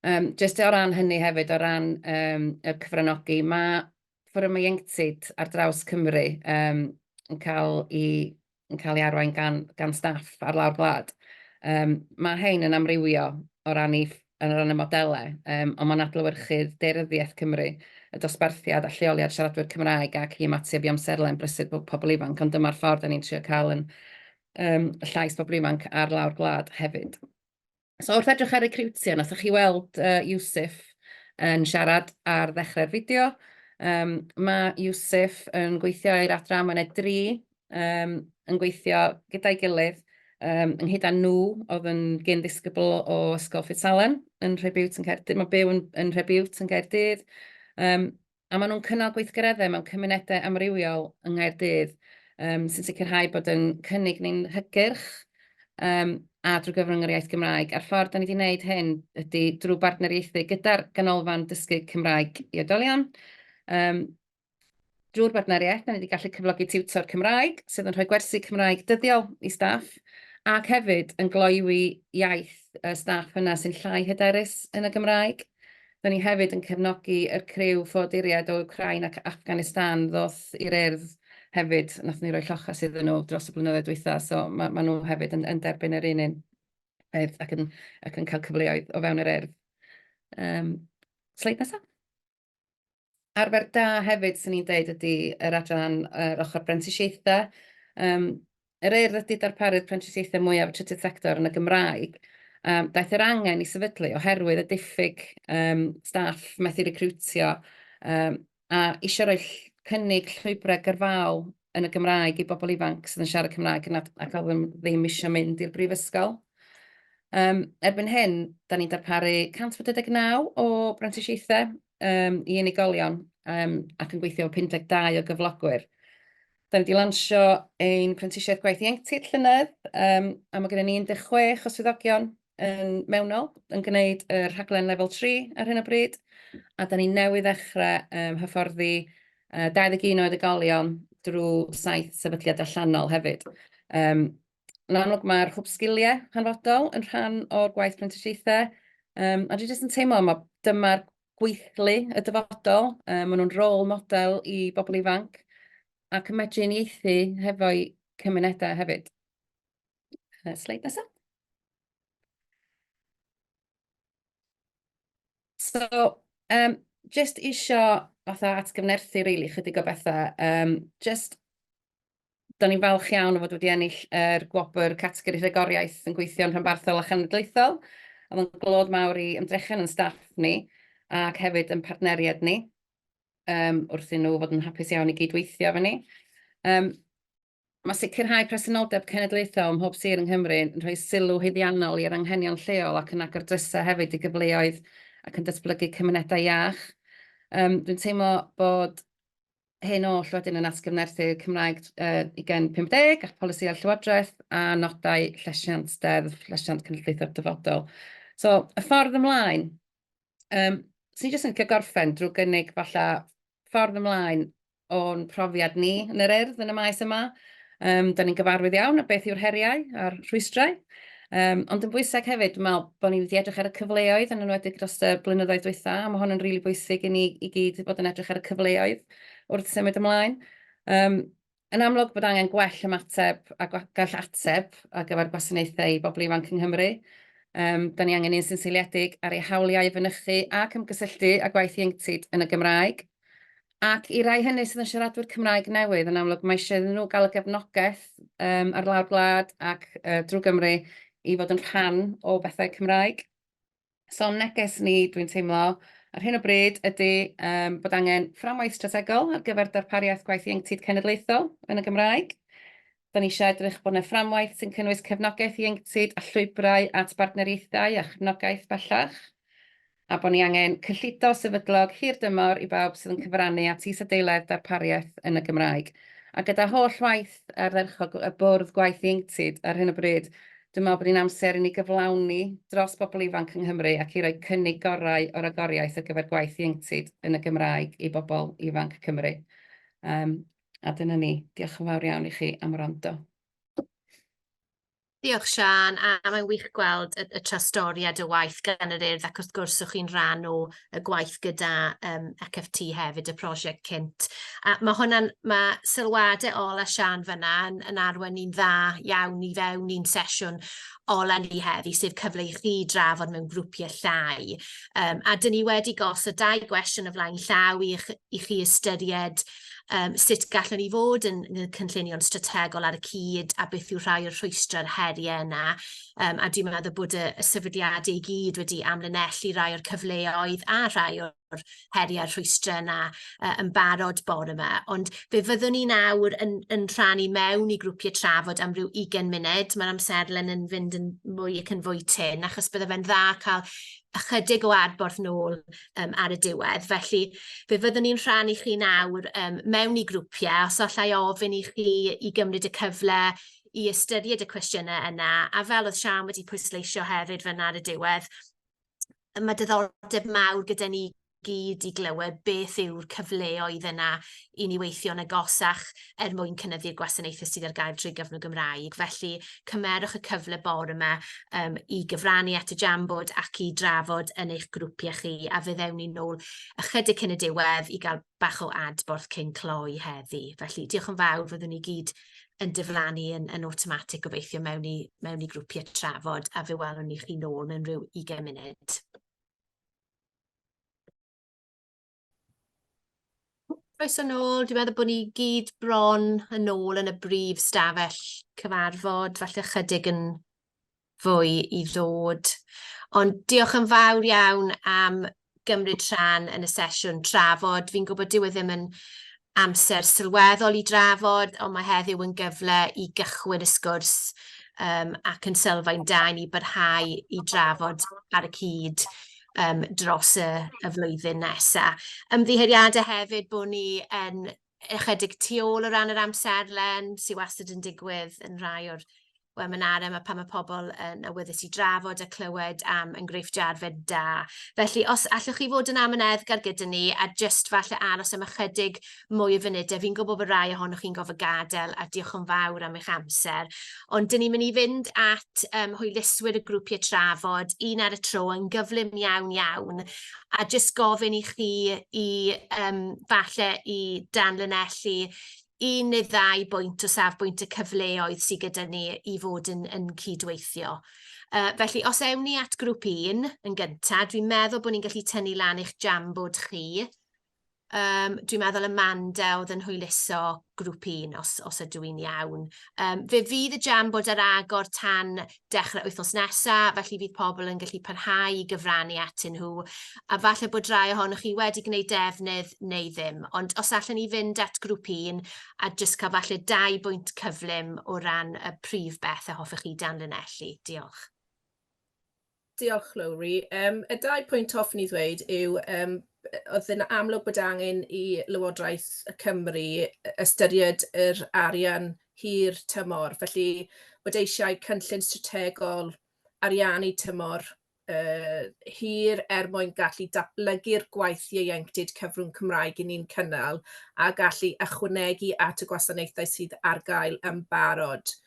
Speaker 19: Jyst o ran hynny hefyd, o ran y cyfranogi, mae Fforwm Ieuenctid ar draws Cymru yn cael ei yn cael ei arwain gan, gan staff ar lawr gwlad. Mae hein yn amrywio o ran, i, o ran y modelau, ond mae'n adlewyrchu daearyddiaeth Cymru, y dosbarthiad a lleoliad siaradwyr Cymraeg ac i ymateb i amserlen brysur pobl ifanc, ond dyma'r ffordd da ni'n trio cael yn llais pobl ifanc ar lawr gwlad hefyd. So wrth edrych ar recriwtio, nathoch chi weld uh, Yusuf yn siarad ar ddechrau'r fideo. Um, mae Yusuf yn gweithio i'r adran, mae'n dri um, yn gweithio gyda'i gilydd, um, ynghyd â nhw oedd yn gyn ddisgybl o Ysgol Fitzalan yn Rhebiwt yn Caerdydd. Mae'n byw yn, yn Rhebiwt yn Gaerdydd. Um, a maen nhw'n cynnal gweithgareddau mewn cymunedau amrywiol yng Nghaerdydd um, sy'n sicrhau bod yn cynnig ni'n hygyrch um, a drwy gyfrwng yr iaith Gymraeg. A'r ffordd da ni wedi gwneud hyn ydy drwy bartneriaethu gyda'r Ganolfan Dysgu Cymraeg i Oedolion. Um, drwy'r bartneriaeth, da ni wedi gallu cyflogi tiwtor Cymraeg sydd yn rhoi gwersi Cymraeg dyddiol i staff ac hefyd yn gloywi iaith y staff yna sy'n llai hyderus yn y Gymraeg. Da ni hefyd yn cefnogi yr criw ffoaduriaid o Wcráin ac Afghanistan ddoth i'r Urdd hefyd. Nathon ni roi lloches iddyn nhw dros y blynyddoedd dwytha, so ma' ma' nhw hefyd yn yn derbyn yr un un peth ac yn ac yn cael cyfleoedd o fewn yr Urdd. Um, sleid nesaf. Arfer da hefyd, 'swn i'n deud, ydy yr adran yr ochr brentisiaethau. Um, yr Urdd ydy darparu'r prentisiaethau mwyaf y trydydd sector yn y Gymraeg. Um, daeth yr angen i sefydlu oherwydd y diffyg um, staff methu recriwtio um, a eisiau rhoi cynnig llwybrau gyrfaol yn y Gymraeg i bobl ifanc sydd yn siarad Cymraeg ac oedd ddim, ddim eisiau mynd i'r brifysgol. Um, erbyn hyn, da ni'n darparu 149 o brentisiaethau um, i unigolion um, ac yn gweithio 52 o gyflogwyr. Da ni wedi lansio ein prentisiaeth gwaith ieuenctid llynedd, um, a mae gennym ni 16 o swyddogion yn mewnol yn gwneud y rhaglen lefel 3 ar hyn o bryd, a da ni newydd ddechrau um, hyfforddi uh, 21 o oedolion drwy saith sefydliad allanol hefyd. Um, yn amlwg mae'r hwb sgiliau hanfodol yn rhan o'r gwaith prentisiaethau, um, a dwi jyst yn teimlo mae dyma'r gweithlu y dyfodol, um, maen nhw'n rôl model i bobl ifanc, ac yn medru uniaethu hefo'u cymunedau hefyd. Sleid nesaf. So, um, just isio fatha atgyfnerthu really chydig o bethau. Um, just, da ni'n falch iawn o fod wedi ennill yr gwobr categori rhagoriaeth yn gweithio'n rhanbarthol a chenedlaethol. Oedd yn glod mawr i ymdrechion yn staff ni ac hefyd yn partneriaid ni um, wrth i nhw fod yn hapus iawn i gydweithio efo ni. Um, Mae sicrhau presenoldeb cenedlaethol ym mhob sir yng Nghymru yn rhoi sylw haeddiannol i'r anghenion lleol ac yn agor drysau hefyd i gyfleoedd ac yn datblygu cymunedau iach. Um, dwi'n teimlo bod hyn oll wedyn yn atgyfnerthu Cymraeg uh, 2050 ac polisïau'r Llywodraeth a nodau llesiant Deddf Llesiant Cenedlaethau'r Dyfodol. So, y ffordd ymlaen, um, so ni jyst yn licio gorffen drwy gynnig falle ffordd ymlaen o'n profiad ni yn yr Urdd yn y maes yma. Um, da ni'n gyfarwydd iawn â beth yw'r heriau a'r rhwystrau. Um, ond yn bwysig hefyd, dwi'n meddwl bod ni wedi edrych ar y cyfleoedd yn enwedig dros y blynyddoedd dwytha, a mae hwn yn rili really bwysig i ni i gyd fod yn edrych ar y cyfleoedd wrth symud ymlaen. Um, yn amlwg bod angen gwell ymateb a gall ateb ar gyfer gwasanaethau i bobl ifanc yng Nghymru. Um, da ni angen un sy'n seiliedig ar eu hawliau i fynychu ac ymgysylltu â gwaith ieuenctid yn y Gymraeg. Ac i rai hynny sydd yn siaradwyr Cymraeg newydd, yn amlwg mae eisiau iddyn nhw gael y gefnogaeth um, ar lawr gwlad ac uh, drwy Gymru i fod yn rhan o bethau Cymraeg. So neges ni, dwi'n teimlo, ar hyn o bryd ydy um, bod angen fframwaith strategol ar gyfer darpariaeth gwaith ieuenctid cenedlaethol yn y Gymraeg. Da ni eisiau edrych bod yna fframwaith sy'n cynnwys cefnogaeth ieuenctid a llwybrau at bartneriaethau a chefnogaeth bellach. a bod ni angen cyllido sefydlog hir dymor i bawb sydd yn cyfrannu at isadeiledd darpariaeth yn y Gymraeg. A gyda holl waith ardderchog y Bwrdd Gwaith Ieuenctid ar hyn o bryd, dwi'n meddwl bod hi'n amser i ni gyflawni dros bobl ifanc yng Nghymru ac i roi cynnig gorau o ragoriaeth ar gyfer gwaith ieuenctid yn y Gymraeg i bobl ifanc Cymru. Um, a dyna ni. Diolch yn fawr iawn i chi am wrando.
Speaker 1: Diolch Siân, a mae'n wych gweld y, y trastoriad y waith gan yr Urdd ac wrth gwrs o'ch chi'n rhan o y gwaith gyda um, ECFT hefyd, y prosiect cynt. A mae hwnna'n, mae sylwadau ola Siân fyna yn, yn arwain ni'n dda iawn i fewn i'n sesiwn ola ni heddi, sef cyfle i chi drafod mewn grwpiau llai. Um, a dyn ni wedi gosod dau gwestiwn o flaen llaw i, i chi ystyried. Sut gallwn ni fod yn cynllunio'n strategol ar y cyd a beth yw rhai o'r rhwystrau'r heriau yna. A dwi'n meddwl bod y sefydliadau i gyd wedi amlinellu rhai o'r cyfleoedd a rhai o'r heriau a'r rhwystrau yna yn barod bore yma. Ond fe fyddwn ni nawr yn rhannu mewn i grwpiau trafod am ryw 20 munud. Mae'r amserlen yn fynd yn mwy ac yn fwy tynn, achos bydde fe'n dda cael ychydig o adborth nôl ar y diwedd. Felly fe fyddwn ni'n rhannu chi nawr mewn i grwpiau, os allai ofyn i chi i gymryd y cyfle i ystyried y cwestiynau yna, a fel oedd Siân wedi pwysleisio hefyd fan'na ar y diwedd, mae diddordeb mawr gyda ni gyd i glywed beth yw'r cyfleoedd yna i ni weithio'n agosach er mwyn cynyddu'r gwasanaethau sydd ar gael trwy gyfrwng y Gymraeg. Felly, cymerwch y cyfle bore yma i gyfrannu at y Jamboard ac i drafod yn eich grwpiau chi, a fe ddewn ni nôl ychydig cyn y diwedd i gael bach o adborth cyn cloi heddi. Felly, diolch yn fawr, fyddwn ni gyd yn diflannu yn awtomatig gobeithio mewn i grwpiau trafod, a fe welwn ni chi nôl mewn rhyw 20 munud. Croeso nôl, dwi'n meddwl bod ni gyd bron yn ôl yn y brif stafell cyfarfod, falle chydig yn fwy i ddod. Ond diolch yn fawr iawn am gymryd rhan yn y sesiwn trafod. Fi'n gwybod dyw e ddim yn amser sylweddol i drafod, ond mae heddiw yn gyfle i gychwyn y sgwrs ac yn sylfaen da i ni barhau i drafod ar y cyd dros y flwyddyn nesa. Ymddiheuriadau hefyd bod ni yn ychydig tu ôl o ran yr amserlen, sydd wastad yn digwydd yn rhai o'r weminarau yma pan mae pobl yn awyddus i drafod a clywed am enghreifftiau arfer da. Felly, os allwch chi fod yn amyneddgar gyda ni a jyst falle aros am ychydig mwy o funudau, fi'n gwybod bod rai ohonoch chi'n gorfod gadael a diolch yn fawr am eich amser. Ond dyn ni'n mynd i fynd at hwyluswyr y grwpiau trafod, un ar y tro, yn gyflym iawn iawn, a jyst gofyn i chi i falle i danlinellu un neu ddau bwynt o safbwynt y cyfleoedd sydd gyda ni i fod yn cydweithio. Felly, os ewn ni at grŵp un yn gyntaf, dwi'n meddwl bod ni'n gallu tynnu lan eich Jamboard chi. Dwi'n meddwl Amanda oedd yn hwyluso grŵp un, os ydw i'n iawn. Fe fydd y Jamboard ar agor tan dechrau wythnos nesa, felly fydd pobl yn gallu parhau i gyfrannu atyn nhw, a falle bod rai ohonoch chi wedi gwneud defnydd neu ddim. Ond os allen ni fynd at grŵp un a jyst cael falle 2 bwynt cyflym o ran y prif beth a hoffech chi danlinellu. Diolch.
Speaker 20: Diolch, Lowri. Y 2 pwynt hoffwn i ddweud yw oedd yn amlwg bod angen i Lywodraeth y Cymru ystyried yr arian hir tymor, felly bod eisiau cynllun strategol ariannu tymor hir er mwyn gallu datblygu'r gwaith ieuenctid cyfrwng Cymraeg i ni'n cynnal a gallu ychwanegu at y gwasanaethau sydd ar gael yn barod.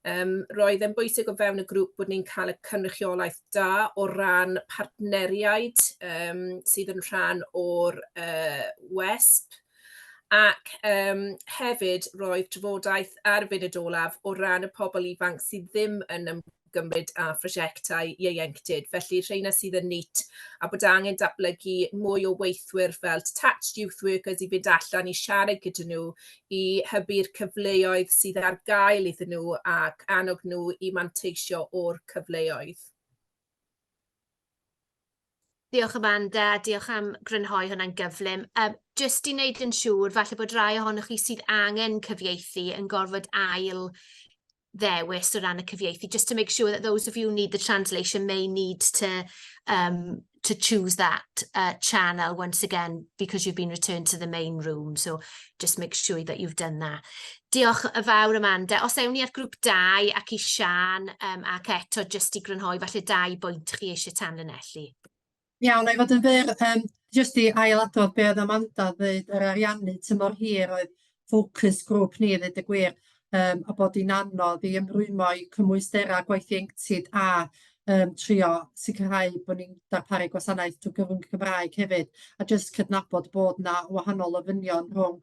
Speaker 20: Roedd e'n bwysig o fewn y grŵp bod ni'n cael y cynrychiolaeth da o ran partneriaid sydd yn rhan o'r WESP, ac hefyd roedd trafodaeth ar y funud olaf o ran y pobl ifanc sydd ddim yn ymgymryd â phrosiectau ieuenctid, felly rheina sydd yn NEET, a bod angen datblygu mwy o weithwyr fel detached youth workers i fynd allan i siarad gyda nhw i hybu'r cyfleoedd sydd ar gael iddyn nhw ac annog nhw i manteisio o'r cyfleoedd.
Speaker 1: Diolch Amanda, diolch am grynhoi hwnna'n gyflym. Jyst i wneud yn siŵr, falle bod rai ohonoch chi sydd angen cyfieithu yn gorfod ail ddewis o ran y cyfieithu, just to make sure that those of you who need the translation may need to choose that channel once again because you've been returned to the main room. So just make sure that you've done that. Diolch yn fawr Amanda. Os ewn ni at grŵp 2 ac i Siân ac eto jyst i grynhoi falle 2 bwynt chi eisiau tanlinellu.
Speaker 21: Iawn, na i fod yn fyr. Jyst i ailadrodd be oedd Amanda ddeud, yr ariannu tymor hir oedd ffocws grŵp ni, ddeud y gwir, a bod hi'n anodd i ymrwymo i cymwysterau gwaith ieuenctid a trio sicrhau bod ni'n darparu gwasanaeth drwy gyfrwng y Gymraeg hefyd, a jyst cydnabod bod 'na wahanol ofynion rhwng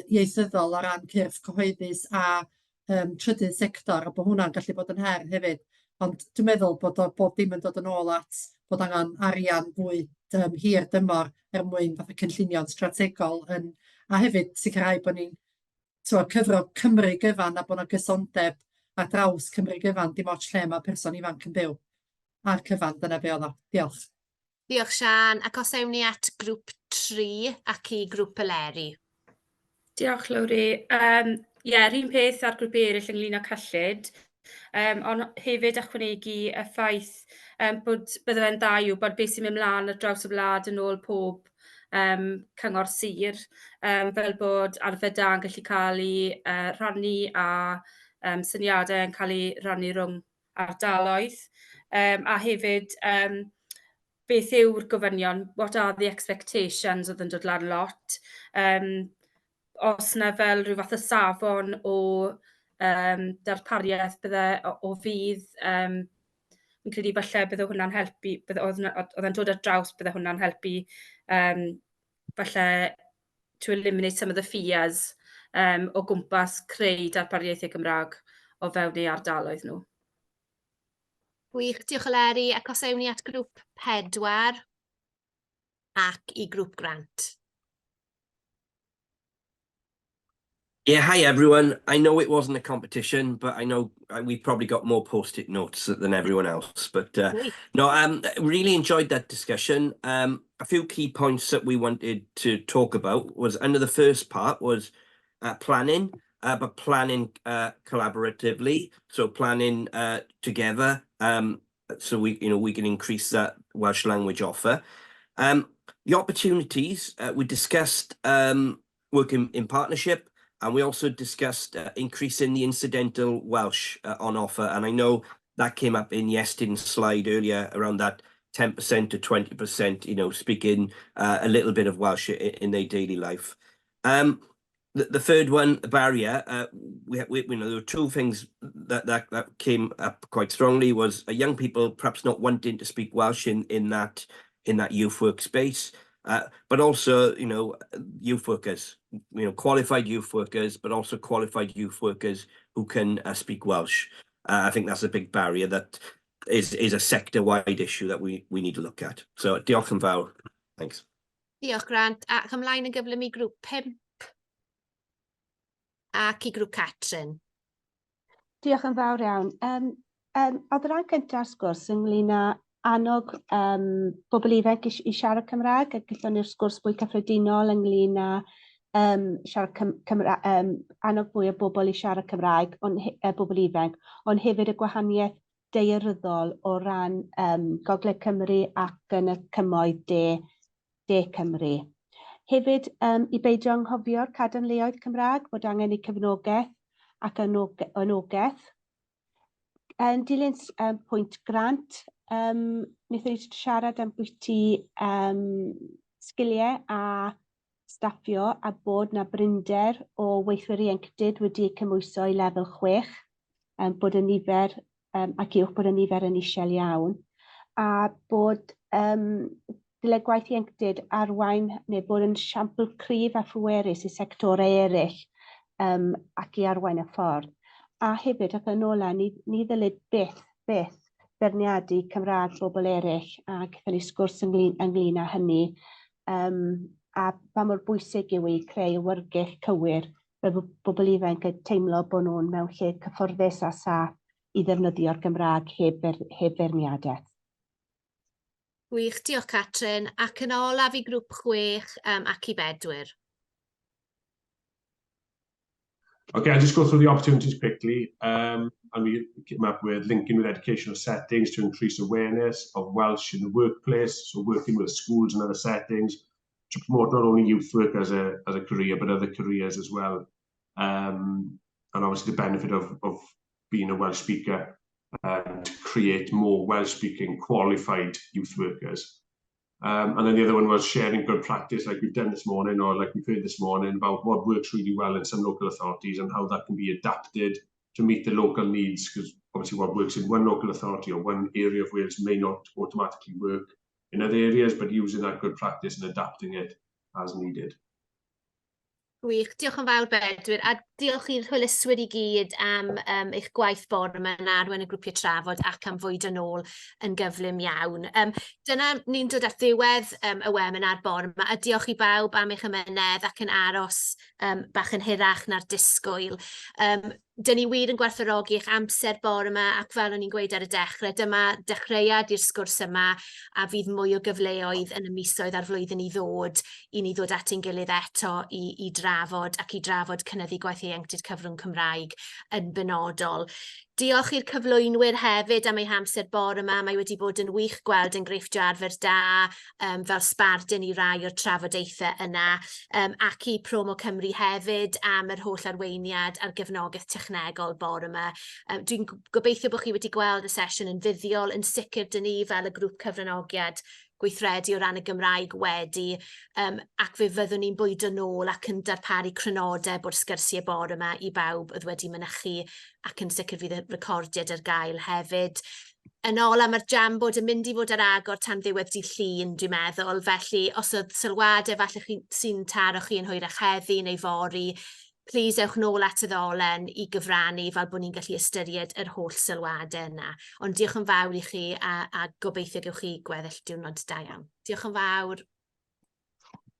Speaker 21: ieithyddol o ran cyrff cyhoeddus a trydydd sector, a bod hwnna'n gallu bod yn her hefyd. Ond dwi'n meddwl bod o bob dim yn dod yn ôl at bod angen arian fwy hir dymor er mwyn fatha cynllunio'n strategol yn A hefyd sicrhau bod ni'n tibod, cyfro Cymru gyfan a bod 'na gysondeb ar draws Cymru gyfan, dim ots lle ma' person ifanc yn byw. A'r cyfan, dyna be oedd o. Diolch.
Speaker 1: Diolch Siân, ac os ewn ni at grŵp 3 ac i grŵp Eleri.
Speaker 9: Diolch Lowri. Um, ie, yeah, yr un peth â'r grwpiau eraill ynglyn â cyllid, um, ond hefyd ychwanegu y ffaith um, bod bydde fe'n dda i wybod beth sy'n mynd mlaen ar draws y wlad yn ôl pob um, cyngor sir, um, fel bod arfer da yn gallu cael ei uh, rhannu a um, syniadau yn cael eu rhannu rhwng ardaloedd. Um, a hefyd, um, beth yw'r gofynion, what are the expectations oedd yn dod lan lot. Um, os na fel rhyw fath o safon o um, darpariaeth bydde o, o fydd, um, fi'n credu falle bydde hwnna'n helpu, bydde, oedd, oedd e'n dod ar draws bydde hwnna'n helpu um, falle to eliminate some of the fears um, o gwmpas creu darpariaethau Gymraeg o fewn eu ardaloedd nhw.
Speaker 1: Gwych, diolch Eleri. Ac os ewn ni at grŵp pedwar ac i grŵp Grant.
Speaker 2: Yeah, hi everyone. I know it wasn't a competition, but I know we've probably got more post-it notes than everyone else. But no, really enjoyed that discussion. A few key points that we wanted to talk about was under the first part was planning, but planning collaboratively. So planning together, so we can increase that Welsh language offer. The opportunities we discussed, working in partnership, and we also discussed increasing the incidental Welsh on offer. And I know that came up in Iestyn's slide earlier around that 10% to 20%, speaking a little bit of Welsh in their daily life. The third one, the barrier, there were two things that came up quite strongly was young people perhaps not wanting to speak Welsh in that youth work space, but also, youth workers, qualified youth workers, but also qualified youth workers who can speak Welsh. I think that's a big barrier that is a sector-wide issue that we need to look at. So diolch yn fawr. Thanks.
Speaker 1: Diolch Grant. Ac ymlaen yn gyflym i grŵp 5 ac i grŵp Catrin.
Speaker 15: Diolch yn fawr iawn. Oedd y rhan cyntaf sgwrs ynglyn â annog bobl ifanc i siarad Cymraeg, a gyda ni'r sgwrs fwy cyffredinol ynglyn â siarad Cym Cymra um, annog fwy o bobl i siarad Cymraeg, ond bobl ifanc, ond hefyd y gwahaniaeth daearyddol o ran Gogledd Cymru ac yn y cymoedd de Cymru. Hefyd, i beidio anghofio'r cadarnleoedd Cymraeg, bod angen eu cefnogaeth ac anogaeth. Yn dilyn pwynt Grant, wnaethon ni siarad am bwyty sgiliau a staffio a bod na brinder o weithwyr ieuenctid wedi cymhwyso i lefel 6, bod y nifer ac uwch, bod y nifer yn isel iawn, a bod dyle gwaith ieuenctid arwain neu bod yn siampl cryf a phwerus i sectorau eraill ac i arwain y ffordd. A hefyd, ac yn ola, ni ddylid byth, byth beirniadu Cymraeg bobl eraill, a gaethon ni sgwrs ynglyn â hynny, a pa mor bwysig yw i creu awyrgylch cywir fel bod bobl ifanc yn teimlo bod nhw'n mewn lle cyfforddus a saff i ddefnyddio'r Gymraeg heb feirniadaeth.
Speaker 1: Gwych, diolch Catrin. Ac yn olaf i grŵp 6 ac i Bedwyr.
Speaker 22: Okay, I'll just go through the opportunities quickly. And we came up with linking with educational settings to increase awareness of Welsh in the workplace, so working with schools and other settings to promote not only youth work as a career, but other careers as well. And obviously the benefit of being a Welsh speaker to create more Welsh-speaking qualified youth workers. And then the other one was sharing good practice like we've done this morning or like we've heard this morning about what works really well in some local authorities and how that can be adapted to meet the local needs, because obviously what works in one local authority or one area of Wales may not automatically work in other areas, but using that good practice and adapting it as needed.
Speaker 1: Gwych, diolch yn fawr Bedwyr. A Diolch i'r hwyluswyr i gyd am eich gwaith bore yma yn arwain y grwpiau trafod ac am fwydo nôl yn gyflym iawn. Dyna ni'n dod at ddiwedd y webinar bore yma, a diolch i bawb am eich amynedd ac yn aros bach yn hirach na'r disgwyl. Dyn ni wir yn gwerthfawrogi eich amser bore yma, ac fel o'n i'n gweud ar y dechrau, dyma dechreuad i'r sgwrs yma, a fydd mwy o gyfleoedd yn y misoedd a'r flwyddyn i ddod i ni ddod at ein gilydd eto i drafod ac i drafod cynyddu gwaith ieuenctid cyfrwng Cymraeg yn benodol. Diolch i'r cyflwynwyr hefyd am eu hamser bore yma. Mae wedi bod yn wych gweld enghreifftiau arfer da fel sbardun i rai o'r trafodaethau yna, ac i Promo Cymru hefyd am yr holl arweiniad a'r gefnogaeth technegol bore yma. Dwi'n gobeithio bod chi wedi gweld y sesiwn yn fuddiol. Yn sicr, dyn ni fel y grŵp cyfranogiad gweithredu o ran y Gymraeg wedi, ac fe fyddwn ni'n bwydo nôl ac yn darparu crynodeb o'r sgyrsiau bore yma i bawb oedd wedi mynychu, ac yn sicr fydd y recordiad ar gael hefyd. Yn ola, mae'r Jamboard yn mynd i fod ar agor tan ddiwedd dydd Llun, dwi'n meddwl, felly os oedd sylwadau falle chi, sy'n taro chi yn hwyrach heddi neu fory, plîs ewch nôl at y ddolen i gyfrannu fel bod ni'n gallu ystyried yr holl sylwadau yna. Ond diolch yn fawr i chi a gobeithio gewch chi gweddill diwrnod da iawn. Diolch yn fawr.